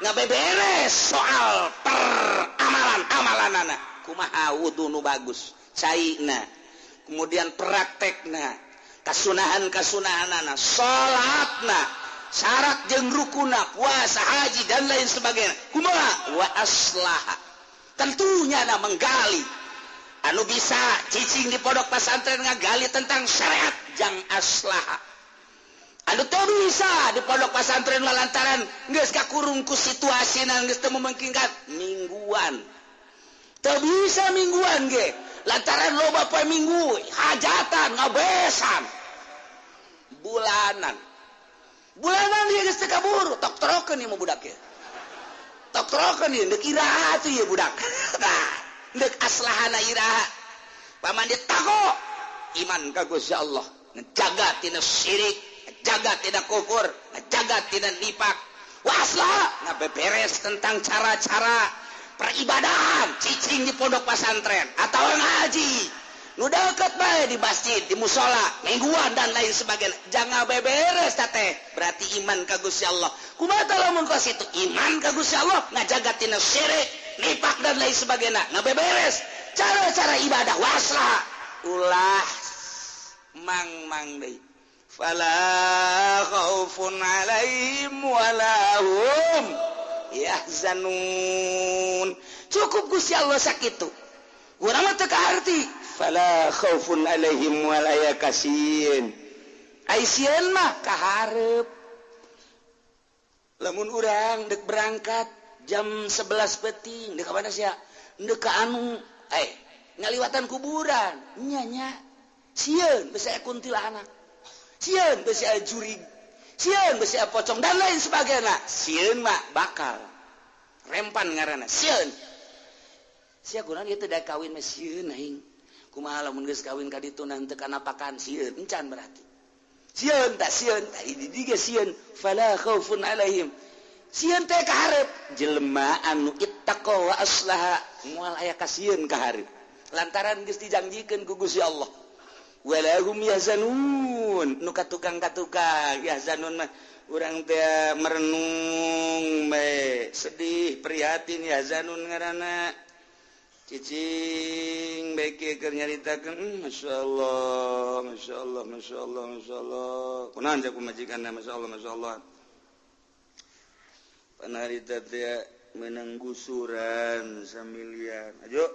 ngabeberes soal peramalan-amalanana kumaha wudu nu bagus caina kemudian praktekna kasunahan-kasunahanana salatna Syarat jeung rukuna puasa, haji dan lain sebagainya. Kumaha? Wa aslaha. Tentunya na menggali. Anu bisa cicing di pondok pesantren ngagali tentang syariat jang aslaha. Anu teu bisa di pondok pesantren lantaran geus kakurung ku situasina geus teu memungkinkan mingguan. Teu bisa mingguan ge lantaran loba poe minggu hajatan ngabesan. Bulanan. Bulanan dia geus teu kabur, tok trokeun ieu mah budak ieu. Tok trokeun ieu deuk iraha atuh ieu budak. Tah, deuk aslahana iraha. Paman dia tago iman ka Gusti Allah, ngejaga tina syirik, ngejaga tina kufur, ngejaga tina nifak. Wa aslaha ngabeberes tentang cara-cara peribadahan, cicing di pondok pesantren atau ngaji. Nu deket bae di masjid, di musola, mingguan dan lain sebagainya. Jangan beberes teh, berarti iman ka Gusti Allah. Kumaha lamun kos itu iman ka Gusti Allah, ngajaga tina syirik, nifak dan lain sebagainya. Ngabeberes cara-cara ibadah waslah ulah mang-mang deui. Fala khaufun alaihim wala hum yahzanun. Cukup Gusti Allah sakitu. Urang mah teu kaharti. Fala khaufun alaihim wala yakasieun. Ai sieun mah kaharep. Lamun urang deuk berangkat jam 11 peuting, deuk ka mana sia? Deuk ka anu, ngaliwatan kuburan. Nya nya. Sieun besi aya kuntilanak. Sieun besi aya jurig. Sieun besi aya pocong dan lain sebagainya. Sieun mah bakal rempan ngaranna. Sieun. Sia kunaon ieu teh da kawin mah sieun aing. Kumaha lamun geus kawin ka ditu teu kanapakan sieun encan berarti. Sieun tah sieun tah di ge sieun fala khaufun alaihim. Sieun teh kaharep jelema anu ittaqa wa aslaha moal aya kasieun kaharep. Lantaran geus dijanjikeun ku Gusti Allah. Wala hum yahzanun. Nu katukang-katukang yahzanun mah urang teh merenung bae, sedih, prihatin yahzanun ngaranna. Cicing baik keur nyaritakeun masyaallah masyaallah masyaallah masyaallah kunaon cek pamajikanna masyaallah masyaallah panarita teh meunang gusuran samiliar ajo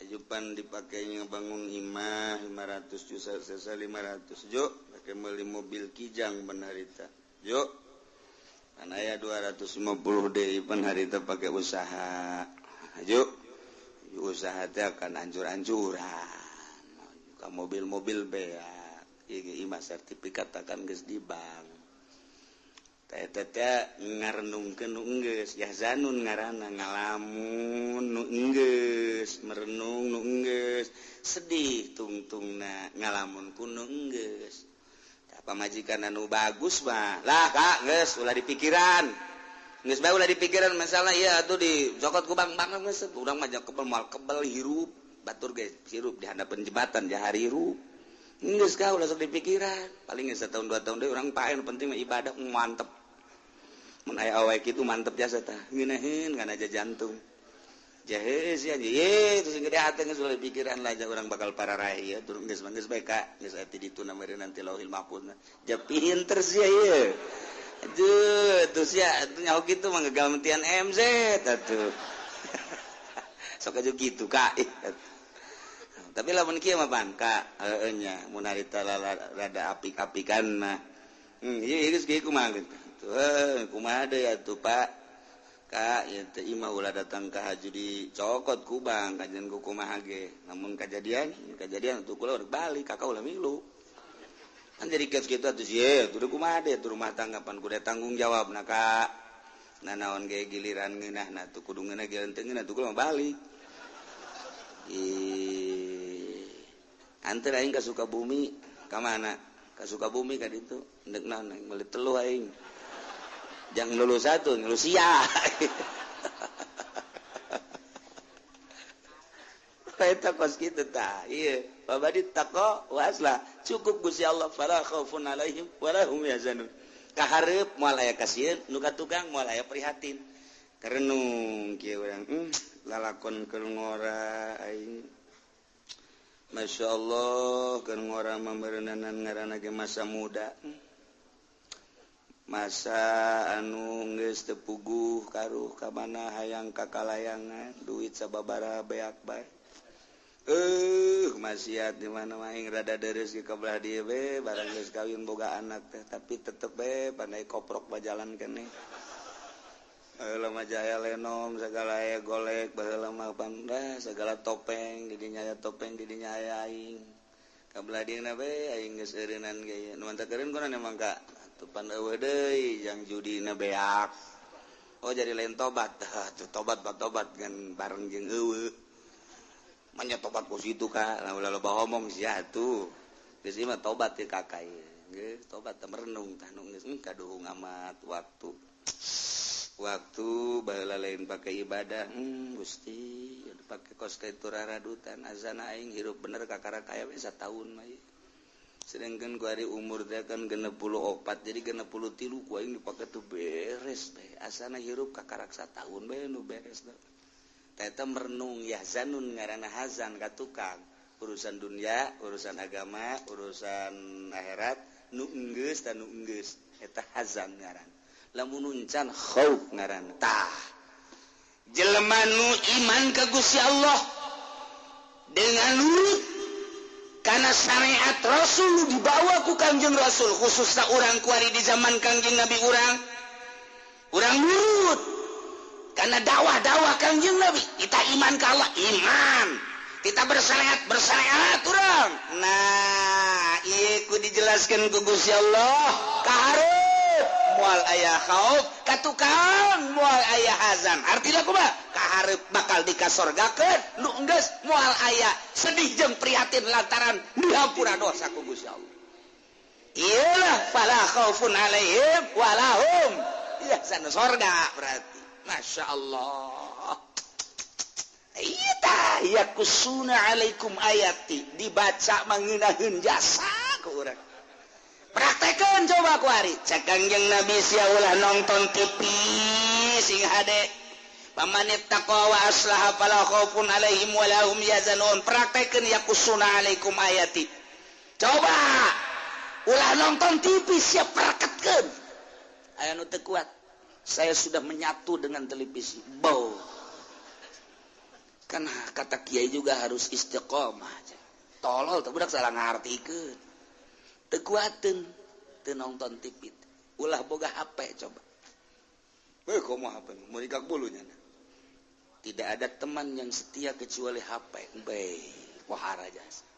ajo pan dipakainya bangun imah 500 juta sesa 500 jo pake meuli mobil Kijang panarita jo pan aya 250 deui panarita pake usaha ajo usaha teh akan ancur-ancuran ka mobil-mobil beak ieu imah sertifikat akan geus di bank teh teh ngarenungkeun nu enggeus yahzanun ngaranna ngalamun nu enggeus merenung nu enggeus sedih tungtungna ngalamun ku nu enggeus tah pamajikan anu bagus mah lah Kak geus ulah dipikiran geus bae ulah dipikiran masalah ieu atuh di jokot ku bang-bang geus urang mah kebel moal kebel hirup batur ge hirup di handapeun jembatan jahari hirup geus ka ulah sok dipikiran paling geus satahun dua tahun deui urang pae nu penting mah ibadah mantep mun aya awewe kitu mantep jasa tah ngeunaheun kana aja jantung jahe sia ye terus gede hate geus ulah dipikiran lah urang bakal pararae ieu turun geus mah geus bae ka geus ati ditu na meureun nanti lauhil mahfuz ja pinter sia ieu. Aduh, terus ya, nyaho gitu mah gagal mentian MZ atuh. Sok aja gitu Kak. Tapi lamun kieu mah pan Kak, heueuh nya mun harita rada apik-apikan mah. Ieu geus kieu kumaha gitu. Tuh, kumaha deui atuh Pak. Kak, ieu teh imah ulah datang ka haji dicokot ku bang, kajian ku kumaha ge. Lamun kajadian, kajadian atuh kula balik, kakak ulah milu. Kan jadi kieu kitu atuh sieun, tuh kumaha deui tuh rumah tangga pan kudu tanggung jawab na Kak. Nah naon ge giliran ngeunahna tuh kudu ngeunah giliran teu ngeunah tuh kula mah balik. Ih. Anteur aing ka Sukabumi ka mana? Ka Sukabumi ka ditu. Endek naon aing meuli teluh aing. Jang lulus satu, lulus sia. Eta kos kitu tah. Ieu babadi taqwa waslah cukup Gusti Allah fala khaufun alaihim wala hum yahzanun. Kahareup moal aya kasieun, nu katukang moal aya prihatin. Karenung kieu urang lalakon keur ngora aing. Masyaallah keur ngora mambeureunanan ngaranna ge masa muda. Masa anu geus teu puguh karuh ka mana hayang kakalayangan duit sababaraha beak bae. Maksiat di mana aing rada deres ke belah dieu be barang geus kawin boga anak teh tapi tetep be pandai koprok bajalan keneh. Baheula mah jaya lenom segala aya golek baheula mah bangga segala topeng di dinya aya topeng di dinya aya aing. Ka belah dieuna be aing geus eureunnan ge nu mantap eureun kunaon emang ka atuh pan eueuh deui jang judina beak. Oh jadi lain tobat tuh tobat tobat kan bareng jeung eueuh. Manya tobat ku situ ka ulah loba omong sia atuh geus ieu mah tobat teh kakak geus tobat teh merenung tah nu geus kaduhung amat waktu waktu baheula lain pake ibadah Gusti pake kos kitu raradutan azana aing hirup bener kakara kaya we sataun mah ieu sedangkan ku ari umur teh kan 64 jadi 63 ku aing dipake tuh beres bae asana hirup kakarak sataun bae nu beres teh. Eta merenung yahzanun ngaranna hazan ka tukang urusan dunia, urusan agama, urusan akhirat nu enggeus ta nu enggeus eta hazan ngaran. Lamun encan khauf ngaran. Tah jelema nu iman ka Gusti Allah dengan nurut kana syariat Rasul dibawa ku Kangjeng Rasul khususna urang kuari di zaman Kangjeng Nabi urang urang nurut karena dakwah-dakwah Kangjeng Nabi kita iman ka Allah iman kita bersyariat bersyariat urang. Nah ieu ku dijelaskeun ku Gusti Allah kahareup moal aya khauf ka tukang moal aya hazan artina kumaha kahareup bakal dikasorgakeun nu enggeus moal aya sedih jeung prihatin lantaran dihampura dosa ku Gusti Allah. Iyalah fala khaufun alaihim walahum yahzanun sorga berarti. Masya Allah. Iya yakusuna alaikum ayati dibaca mengenaheun jasa ku urang. Praktekeun coba ku ari. Cek Kangjeng Nabi sia ulah nonton TV sing hade. Pamanit taqwa wa aslaha fala khaufun alaihim wa lahum yahzanun. Praktekeun yakusuna alaikum ayati. Coba ulah nonton TV sia praktekkeun. Aya nu teu kuat. Saya sudah menyatu dengan televisi. Bau. Kan kata kiai juga harus istiqomah. Tolol teu budak salah ngartikeun. Teu kuateun teu nonton TV. Ulah boga HP coba. Heuh komo HP meurikak bulunya. Tidak ada teman yang setia kecuali HP. Bae, wahara jasa.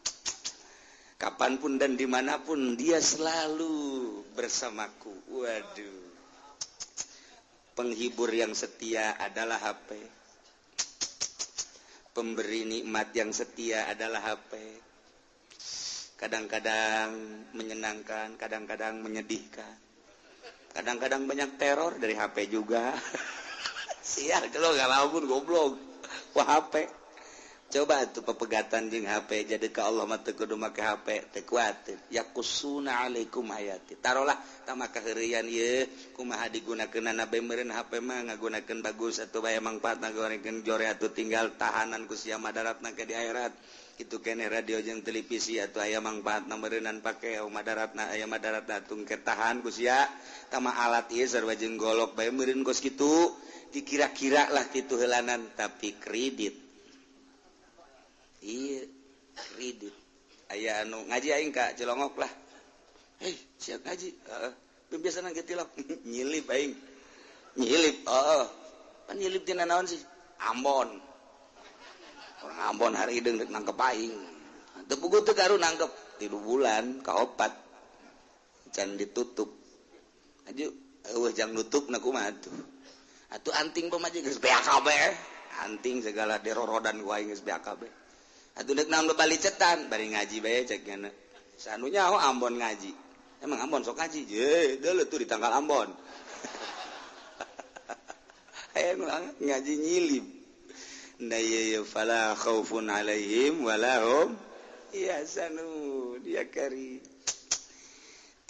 Kapanpun dan dimanapun dia selalu bersamaku. Waduh. Penghibur yang setia adalah HP. Pemberi nikmat yang setia adalah HP. Kadang-kadang menyenangkan, kadang-kadang menyedihkan. Kadang-kadang banyak teror dari HP juga. Sial kalau gak lamun goblok. Wah HP. Coba tuh pepegatan jeung HP jadi ka Allah mah teu kudu make HP teu kuatir. Yakusuna alaikum hayati. Tarolah tah kaheureuyan ieu kumaha digunakeunana bae meureun HP mah ngagunakeun bagus atuh bae mangfaatna ngagunakeun jore atuh tinggal tahanan ku sia madaratna ke di akhirat. Kitu keneh radio jeung televisi atuh aya mangfaatna meureunnan pake madaratna aya madaratna tung ketahan ku sia. Tah alat ieu sarua jeung golok bae meureun kos kitu dikira-kira lah kitu heulanan tapi kredit. Iya, kredit. Aya anu ngaji aing ka Cilongok lah. Hei, siap ngaji. Heeh. Biasa nang getilok nyilip aing. Nyilip, heeh. Pan nyilip tina naon sih? Ambon. Orang Ambon hari hideung rek nangkep aing. Teu puguh teu karu nangkep 3 bulan ka 4. Can ditutup. Aju eueuh jang nutupna kumaha atuh. Atuh anting pamaji geus beak kabeh. Anting segala derorodan ku aing geus beak kabeh. Atuh deuk naon balicetan bari ngaji bae cek nya. Sanunya oh Ambon ngaji. Emang Ambon sok ngaji? Ye, deuleu tuh di tanggal Ambon. Aya nu ngaji nyilip. Nah ye fala khaufun alaihim wala hum yahzanun. Ya kari.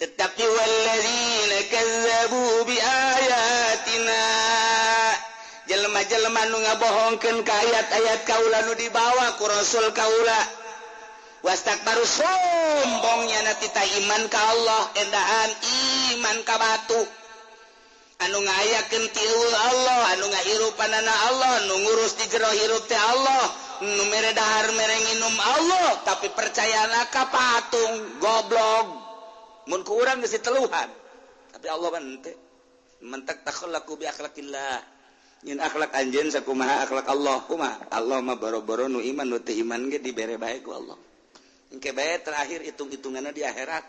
Tetapi walladzina kazzabu bi ayatina jelema-jelema nu ngabohongkeun ka ayat-ayat kaula nu dibawa ku Rasul kaula wastakbaru sombongnya na tita iman ka Allah endahan iman ka batu. Anu ngayakeun ti Allah, anu ngahirupanana Allah, nu ngurus di jero hirup teh Allah, nu mere dahar mere nginum Allah, tapi percayana ka patung, goblok. Mun ku urang geus diteluhan, tapi Allah mah henteu. Mentak takhallaqu bi akhlaqillah. Nyin akhlak anjeun sakumaha akhlak Allah, kumaha? Allah mah boro-boro nu iman, nu teu iman ge dibere bae ku Allah. Engke bae terakhir hitung-hitunganna di akhirat.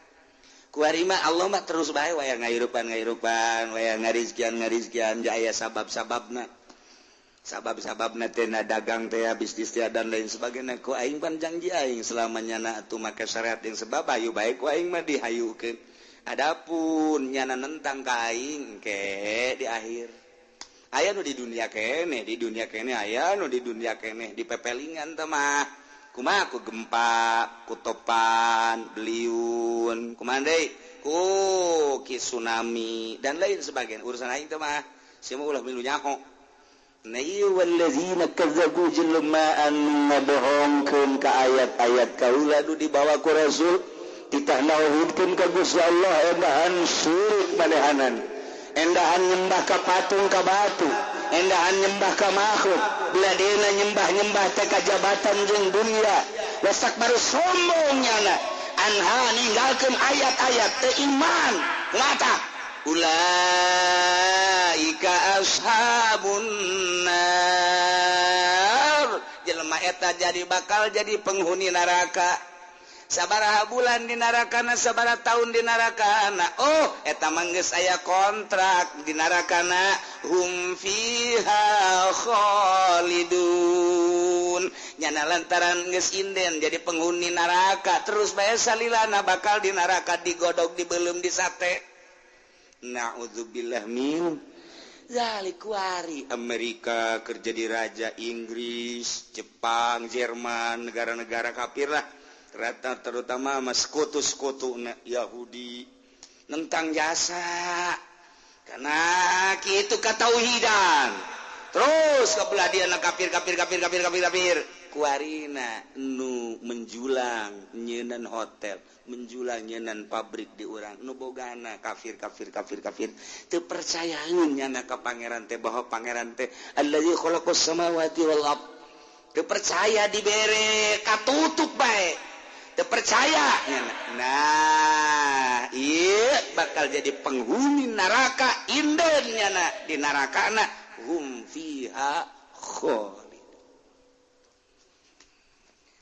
Kuari mah Allah mah terus bae waya ngahirupan-ngahirupan, waya ngarizkian-ngarizkian, aya sabab-sababna. Sabab-sababna teh na dagang teh, bisnis teh, dan lain sebagainya. Ku aing pan janji aing selamanya na atuh make syariat yang sebab ayu bae ku aing mah dihayukeun. Adapun nyana nentang ka aing ke di akhir. Aya nu di dunia keneh, di dunia keneh aya nu di dunia keneh di pepelingan teh mah. Kumaha ku gempa, ku topan, beliun, kumaha deui? Ku ki tsunami dan lain sebagainya. Urusan aing teh mah sia mah ulah milu nyaho. Nah ieu wallazina kazzabu jelema anu ngabohongkeun ka ayat-ayat kaula nu dibawa ku Rasul, titah nauhidkeun ka Gusti Allah, endahan syirik manehanan, endahan nyembah ka patung ka batu, endahan nyembah ka makhluk, beladena nyembah-nyembah teh ka jabatan jeung dunia, wasak baru sombong nyana anha ninggalkeun ayat-ayat teh iman mata. Ulaika ashabun nar, jelema eta jadi bakal jadi penghuni neraka. Sabaraha bulan di narakana, sabaraha tahun di narakana. Oh, eta mah geus aya kontrak di narakana, hum fiha khalidun. Nyana lantaran geus inden jadi penghuni neraka, terus bae salilana bakal di neraka digodog, dibelum, disate. Na'udzubillah min zalik. Kuari Amerika kerja di raja Inggris, Jepang, Jerman, negara-negara kafir lah. Rata terutama mas sekutu-sekutu Yahudi nentang jasa karena kitu katauhidan. Terus kebelah dia na kafir kafir kafir kafir kafir kafir. Kuarina nu menjulang nyeunan hotel, menjulang nyeunan pabrik di urang nu bogana kafir kafir kafir kafir. Teu percayaeun nyana ka pangeran teh bahwa pangeran teh allazi khalaqas samawati wal ard. Teu percaya dibere katutup bae. Teu percaya nyana. Nah, ieu bakal jadi penghuni neraka inden nyana di nerakana hum fiha khalid.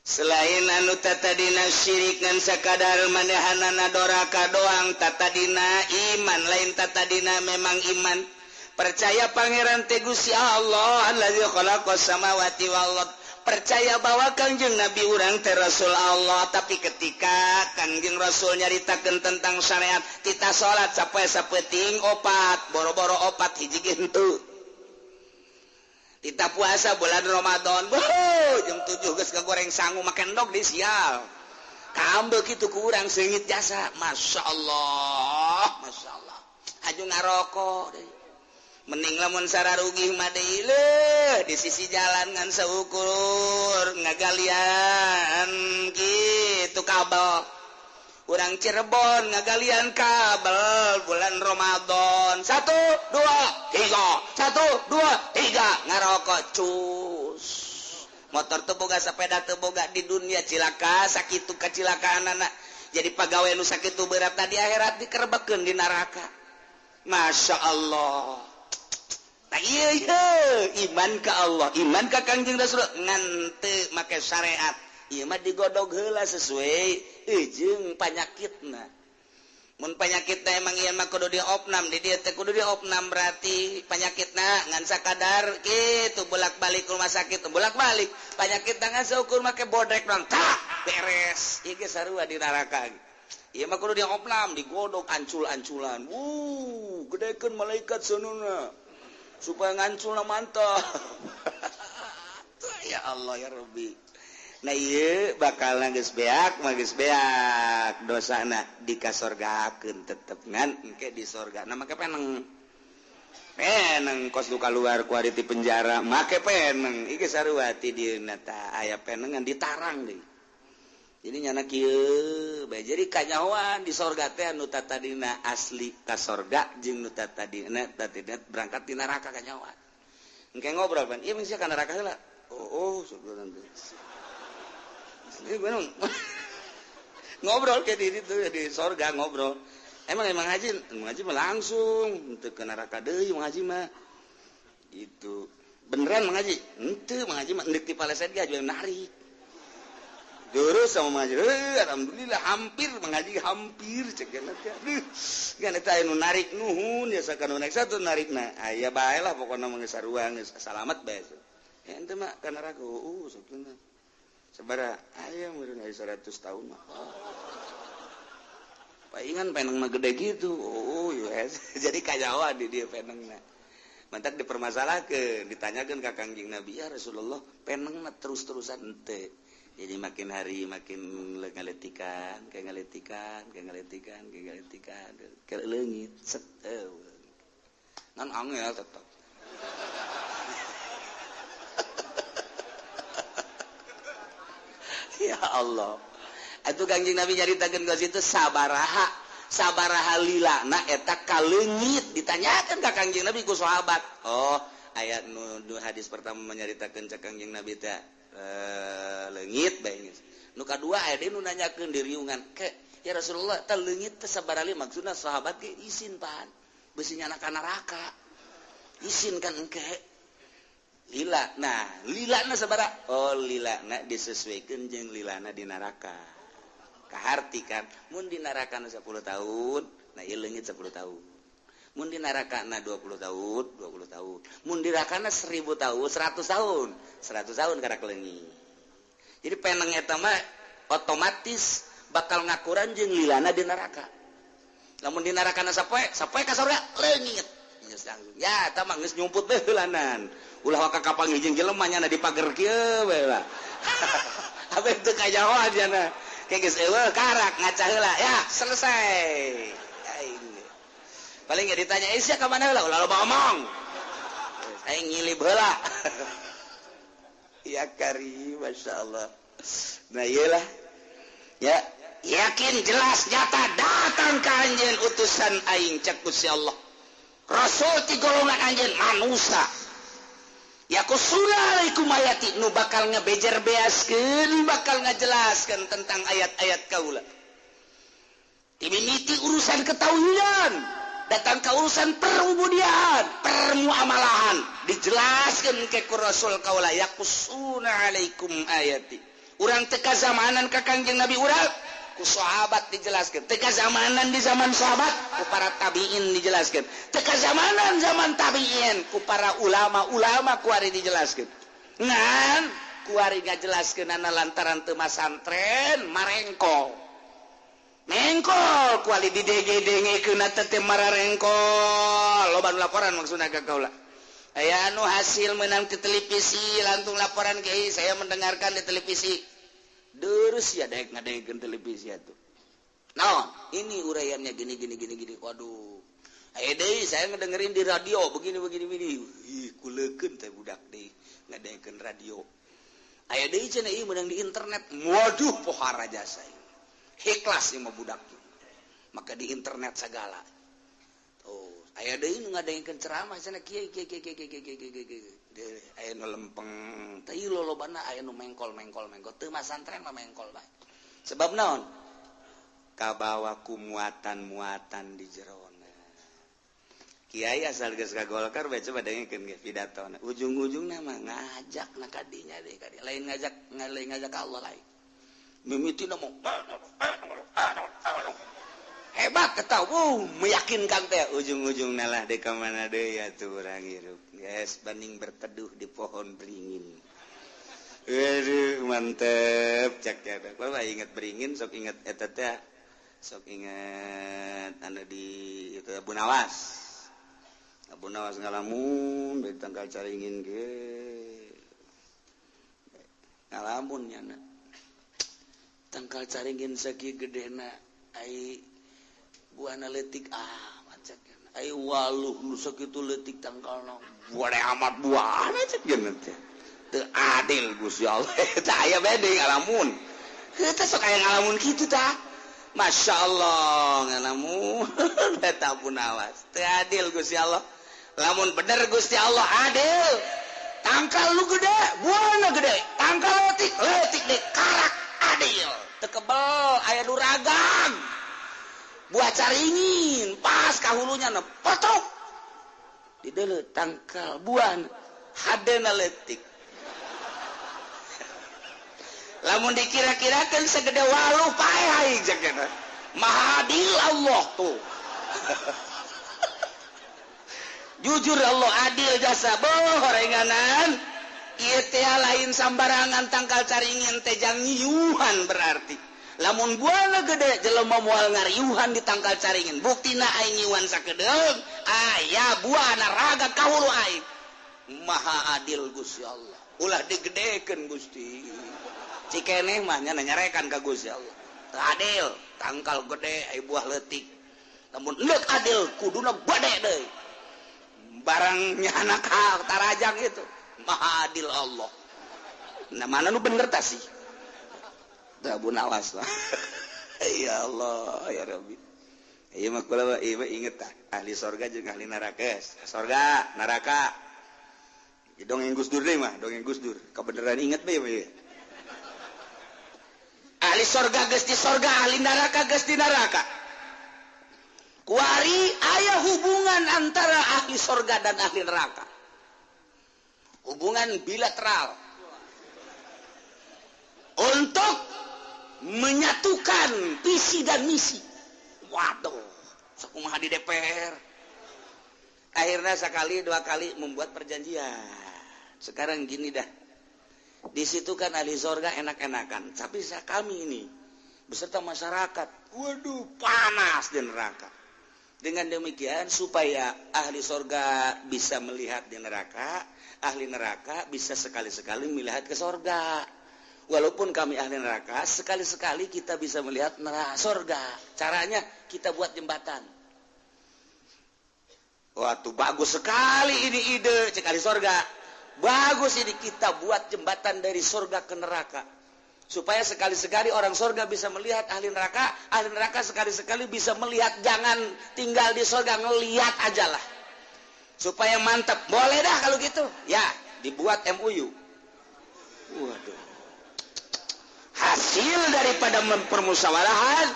Selain anu tatadina syirik ngan sakadar manehanana doraka doang, tatadina iman lain tatadina memang iman percaya pangeran teh Gusti Allah allazi khalaqas samawati wal ard, percaya bahwa Kangjeng Nabi urang teh Rasul Allah. Tapi ketika Kangjeng Rasul nyaritakeun tentang syariat tita salat sapoe sapeuting opat, boro-boro opat hiji ge henteu. Tita puasa bulan Ramadan, boh, jam 7 geus kagoreng sangu make endog di sial. Kambe kitu ku urang seungit jasa. Masya Allah, Masya Allah. Haju ngarokok deui. Mending lamun sararugih mah deui leuh di sisi jalan ngan saukur ngagalian kitu kabel. Urang Cirebon ngagalian kabel bulan Ramadan. 1 2 3, 1 2 3 ngarokok cus. Motor teu boga, sepeda teu boga, di dunia cilaka sakitu kacilakaanana. Jadi pagawe nu sakitu berat di akhirat dikerebekeun di neraka. Masya Allah. Nah, iya, iya, iman ka Allah, iman ka Kangjeng Rasul ngan teu make syariat. Ieu mah digodog heula sesuai jeung panyakitna. Mun panyakitna emang ieu mah kudu diopnam, di dieu teh kudu diopnam berarti panyakitna ngan sakadar kitu bolak-balik rumah sakit, bolak-balik. Panyakitna ngan saukur make bodrek doang, tak beres. Ieu ge sarua di neraka. Ieu mah kudu diopnam, digodog ancul-anculan. Wuh, gedekeun malaikat seununa supaya nganculna mantap. Ya Allah ya Rabbi. Nah ieu bakal geus beak mah geus beak dosana dikasorgakeun tetep ngan engke di sorga. Nah make peneng. Peneng kos nu kaluar ku ari ti penjara make peneng. Ieu sarua ti dieuna tah aya penengan ditarang deui. Jadi nyana kieu bae. Jadi kanyahoan di sorga teh anu tadina asli ka sorga jeung nu tadina berangkat di neraka kanyahoan. Engke ngobrol pan, ieu mah ka neraka heula. Oh, sebenarnya. Ini bener. Ngobrol ke di itu di sorga ngobrol. Emang emang haji mah langsung henteu ke neraka deui haji mah. Itu beneran mengaji? Henteu mengaji mah endek ti paleset ge aju narik. Terus sama mengaji, alhamdulillah hampir mengaji hampir cek geuna teh. Aduh, geuna teh anu narik nuhun ya sakanu naik satu narikna. Aya bae lah pokona mah geus sarua geus salamet bae. Ya ente mah ka neraka satuna. Sabaraha aya meureun aya 100 tahun mah. Paingan penengna gede gitu. Oh, yes. Jadi kajawa di dia penengna. Mantak dipermasalahkeun, ditanyakeun ka Kangjeng Nabi, ya Rasulullah, penengna terus-terusan henteu. Jadi makin hari makin ngaletikan, kayak ngaletikan, kayak ngaletikan, kayak ngaletikan, kayak leungit, set. Ngan angel tetep. Ya Allah. Atuh Kangjeng Nabi nyaritakeun ka situ sabaraha, sabaraha lilana eta kaleungit ditanyakeun ka Kangjeng Nabi ku sahabat. Oh, ayat nu hadis pertama menyaritakeun ka Kangjeng Nabi teh leungit bae geus. Nu kadua aya deui nu nanyakeun di riungan ke, ya Rasulullah teh leungit teh sabaraha lila maksudna sahabat ge isin pan. Beusi nyana ka neraka. Isin kan engke. Lila, nah lilana sabaraha? Oh lilana disesuaikan jeung lilana di neraka. Kaharti kan, mun di neraka 10 tahun, nah ieu leungit 10 tahun. Mun di neraka 20 tahun, 20 tahun. Mun di neraka 1000 tahun, 100 tahun, 100 tahun karak leungit. Jadi peneng eta mah otomatis bakal ngakuran jeung lilana di neraka. Lamun di neraka sapoe, sapoe ka surga leungit. Ya eta mah geus nyumput bae heulanan. Ulah waka kapanggih jeung jelema nya di pager kieu bae lah. Abe teu kajahoan cenah. Kayak geus eueuh karak ngaca heula ya selesai. Aing. Paling ge ditanya, "Eh sia ka mana heula?" Ulah loba omong. Aing ngilib heula. Ya kari, masyaallah. Nah iyalah. Ya, yakin jelas nyata datang ka anjeun utusan aing cek Gusti Allah. Rasul ti golongan anjeun manusia. Yakusuna alaikum ayati nu bakal ngebejer beaskeun bakal ngajelaskeun tentang ayat-ayat kaula. Timimiti urusan ketauhidan, datang ke urusan perubudian, permuamalahan, dijelaskeun ke ku Rasul kaula yakusuna alaikum ayati. Urang teu kazamanan ka Kangjeng Nabi urang, ku sahabat dijelaskeun. Teu kazamanan di zaman sahabat, ku para tabiin dijelaskeun. Teu kazamanan zaman tabiin, ku para ulama-ulama kuari dijelaskeun. Ngan kuari ngajelaskeunana lantaran teu masantren marengkol. Mengkol kuali didege-dengekeunna teh mararengkol. Loba nu laporan maksudna ka kaula. Aya anu hasil menang di televisi langsung laporan ke saya mendengarkan di televisi. Terus ya daek ngadengekeun televisi atuh. Nah, ini uraiannya gini gini gini gini. Waduh. Aya deui saya ngedengerin di radio begini begini begini. Ih, kuleukeun teh budak deui ngadengekeun radio. Aya deui cenah ieu meunang di internet. Waduh, pohara jasa ieu. Ikhlas ieu mah budak. Maka di internet segala. Oh, aya deui nu ngadengekeun ceramah cenah kieu kieu kieu kieu kieu kieu kieu. Aya nu lempeng, teh ieu lolobana aya nu mengkol mengkol mengkol. Teu masantren mah mengkol bae. Sebab naon? Kabawa ku muatan-muatan di jerona. Kiai asal geus ka Golkar bae coba dengekeun ge pidatona. Ujung-ujungna mah ngajak na ka dinya deui ka dieu. Lain ngajak, lain ngajak ka Allah lain. Mimitina mah hebat ketau, meyakinkan teh ujung-ujungna lah deui ka mana deui atuh urang hirup. Geus banding berteduh di pohon beringin. Aduh, mantep cak ya. Kalau ingat beringin sok ingat eta teh, sok ingat anu di itu Abu Nawas. Abu Nawas ngalamun dari tangkal caringin ge. Ngalamun nya na. Tangkal caringin sakieu gedena ai buahna leutik amat cek. Ai waluh nu sakitu leutik tangkalna. Buahna amat buahna cek geuna teh. Teu adil Gusti Allah. Tah aya bae deui ngalamun. Heuh teh sok aya ngalamun kitu tah. Masya Allah nganamu eta pun awas teu adil Gusti Allah. Lamun bener Gusti Allah adil, tangkal lu gede buahna gede, tangkal leutik leutik deh, karak adil. Teu kebel aya nu ragang buah caringin pas ka hulunya na potok di deuleu tangkal buahna hadena leutik. Lamun dikira-kirakan segede walu paeh aing jakena. Maha adil Allah tuh. Jujur Allah adil jasa boh horenganan. Ieu teh lain sambarangan tangkal caringin teh jang nyiuhan berarti. Lamun buahna gede jelema moal ngariuhan di tangkal caringin. Buktina aing nyiuhan sakedeung aya buahna raga ka hulu aing. Maha adil Gusti Allah. Ulah digedekeun Gusti. Cikeneh mah nya nyarekan ka Gusti Allah. Teu adil, tangkal gede ai buah leutik. Lamun endek adil kuduna gede deui. Barangnya anak tarajang itu. Maha adil Allah. Nah mana nu bener tah sih? Tah bunawas lah. Ya Allah, ya Rabbi. Ieu mah kula ieu mah inget tah, ahli sorga jeung ahli neraka. Sorga, neraka. Dongeng Gus Dur deui mah, dongeng Gus Dur. Kabeneran inget bae mah. Ahli sorga geus di sorga, ahli neraka geus di neraka. Kuari aya hubungan antara ahli sorga dan ahli neraka. Hubungan bilateral. Untuk menyatukan visi dan misi. Waduh, sakumaha di DPR. Akhirnya sekali dua kali membuat perjanjian. Sekarang gini dah. Di situ kan ahli sorga enak-enakan, tapi kami ini beserta masyarakat, waduh panas di neraka. Dengan demikian supaya ahli sorga bisa melihat di neraka, ahli neraka bisa sekali-sekali melihat ke sorga. Walaupun kami ahli neraka, sekali-sekali kita bisa melihat neraka sorga. Caranya kita buat jembatan. Wah, tuh bagus sekali ini ide cek ahli sorga. Bagus ini kita buat jembatan dari surga ke neraka. Supaya sekali-sekali orang surga bisa melihat ahli neraka sekali-sekali bisa melihat, jangan tinggal di surga, ngelihat aja lah. Supaya mantap. Boleh dah kalau gitu. Ya, dibuat MOU. Waduh. Hasil daripada permusyawarahan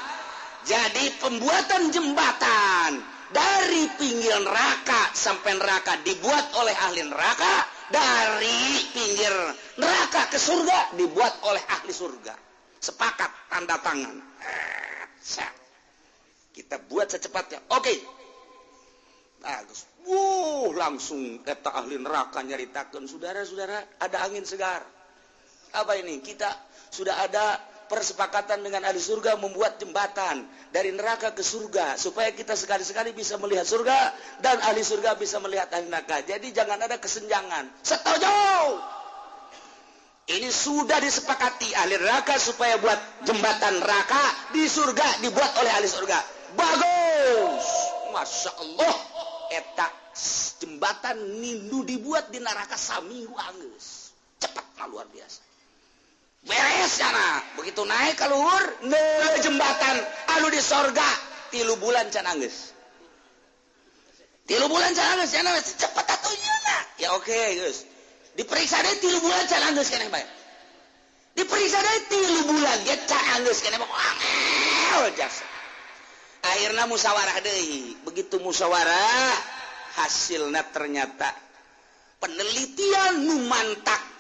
jadi pembuatan jembatan dari pinggir neraka sampai neraka dibuat oleh ahli neraka. Dari pinggir neraka ke surga dibuat oleh ahli surga. Sepakat tanda tangan. Kita buat secepatnya. Oke. Bagus. Wuh, langsung kata ahli neraka nyaritakeun, saudara-saudara, ada angin segar. Apa ini? Kita sudah ada persepakatan dengan ahli surga membuat jembatan dari neraka ke surga supaya kita sekali-sekali bisa melihat surga dan ahli surga bisa melihat ahli neraka. Jadi jangan ada kesenjangan. Setuju. Ini sudah disepakati ahli neraka supaya buat jembatan neraka di surga dibuat oleh ahli surga. Bagus. Masya Allah. Eta jembatan nindu dibuat di neraka saminggu anggeus. Cepat luar biasa. Beres sana. Begitu naik ke luhur, neuleuh jembatan anu di sorga 3 bulan can anggeus. 3 bulan can anggeus, cenah cepet atuh nyeuna. Ya oke, geus. Diperiksa deui 3 bulan can anggeus keneh bae. Diperiksa deui 3 bulan ge can anggeus keneh bae. Angel jasa. Akhirna musyawarah deui. Begitu musyawarah, hasilna ternyata penelitian nu mantak.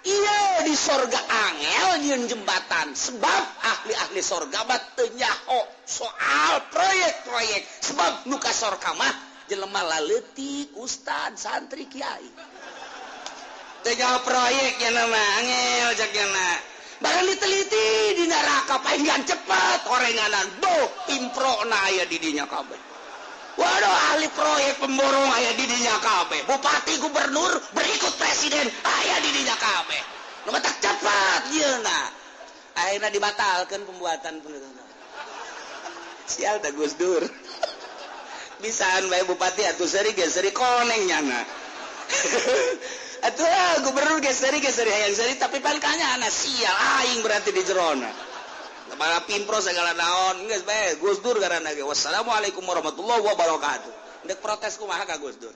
Iya di sorga angel nyieun jembatan sebab ahli-ahli sorga mah teu nyaho soal proyek-proyek sebab nu ka sorga mah jelema laleutik ustad santri kiai teu nyaho proyek nya mah angel cek nya barang diteliti di neraka palingan cepet horenganan boh improna aya di dinya kabeh. Waduh ahli proyek pemborong aya di dinya kabeh, bupati gubernur berikut presiden aya di dinya kabeh. Nu matak cepat yeuna. Akhirna dibatalkeun pembuatan penutupan. Sial tah Gus Dur. Bisaan bae bupati atuh seuri ge seuri koneng nyana. Atuh gubernur ge seuri hayang seuri tapi pan kanyana sial aing berarti di jerona. Tebala pimpro segala naon geus bae Gus Dur ngaranna ge. Wassalamualaikum warahmatullahi wabarakatuh. Ndek protes kumaha ka Gus Dur?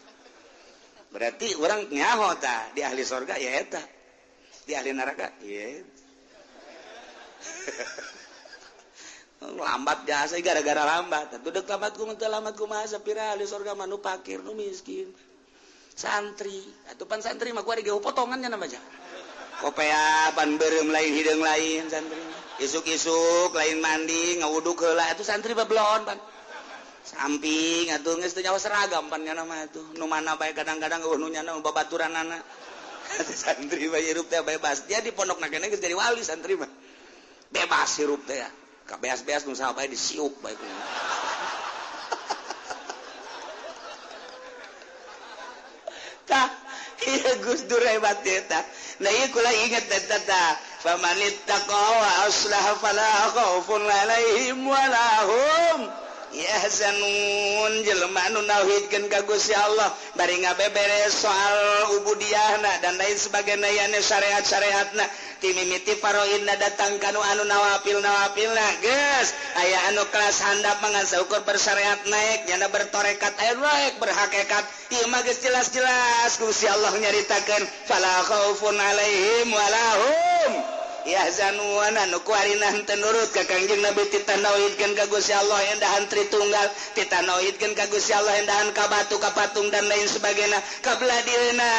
Berarti orang nyaho tah di ahli sorga ya eta. Di ahli neraka ya. Lambat jasa gara-gara lambat. Atuh deuk lambat kumaha teu lambat kumaha sapira ahli sorga mah nu fakir nu miskin. Santri, atuh pan santri mah kuari ge potongannya nama aja. Kopea pan beureum lain hideung lain santri. Isuk-isuk lain mandi ngawuduk heula atuh santri babelon pan. Samping atuh geus teu nyawa seragam pan nya mah atuh. Nu mana bae kadang-kadang eueuh nu nyana babaturanana. Santri mah hirup teh bebas. Dia di pondokna keneh geus jadi wali santri mah. Bebas hirup teh ya. Ka beas-beas nu saha bae disiup bae. Tah, ieu Gus Dur hebat eta. Nah ieu kula inget eta tah. Famanittaqa wa aslaha fala khaufun alaihim wala hum yahzanun. Jelema anu nauhidkeun ka Gusti Allah bari ngabeberes soal ubudiyahna dan lain sebagainya yane syariat-syariatna timimiti faraidna datang kanu anu nawafil-nawafilna geus aya anu kelas handap mangan saukur bersyariat naik nyana bertorekat aya naik berhakikat ieu mah geus jelas-jelas Gusti Allah nyaritakeun fala khaufun alaihim wala hum yahzanun. Anu kuarina henteu nurut ka Kangjeng Nabi titah nauhidkeun ka Gusti Allah endahan Tritunggal titah nauhidkeun ka Gusti Allah endahan ka batu ka patung dan lain sebagainya kabelah dieuna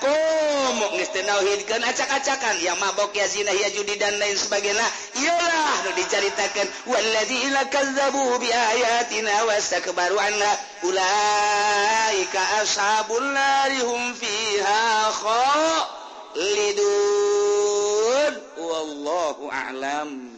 komo geus teu nauhidkeun acak-acakan ya mabok ya zina ya judi dan lain sebagainya iyalah nu dicaritakeun walladzina kazzabu bi ayatina wastakbaru anha ulaika ashabun nari hum fiha khalidun. Wallahu a'lam.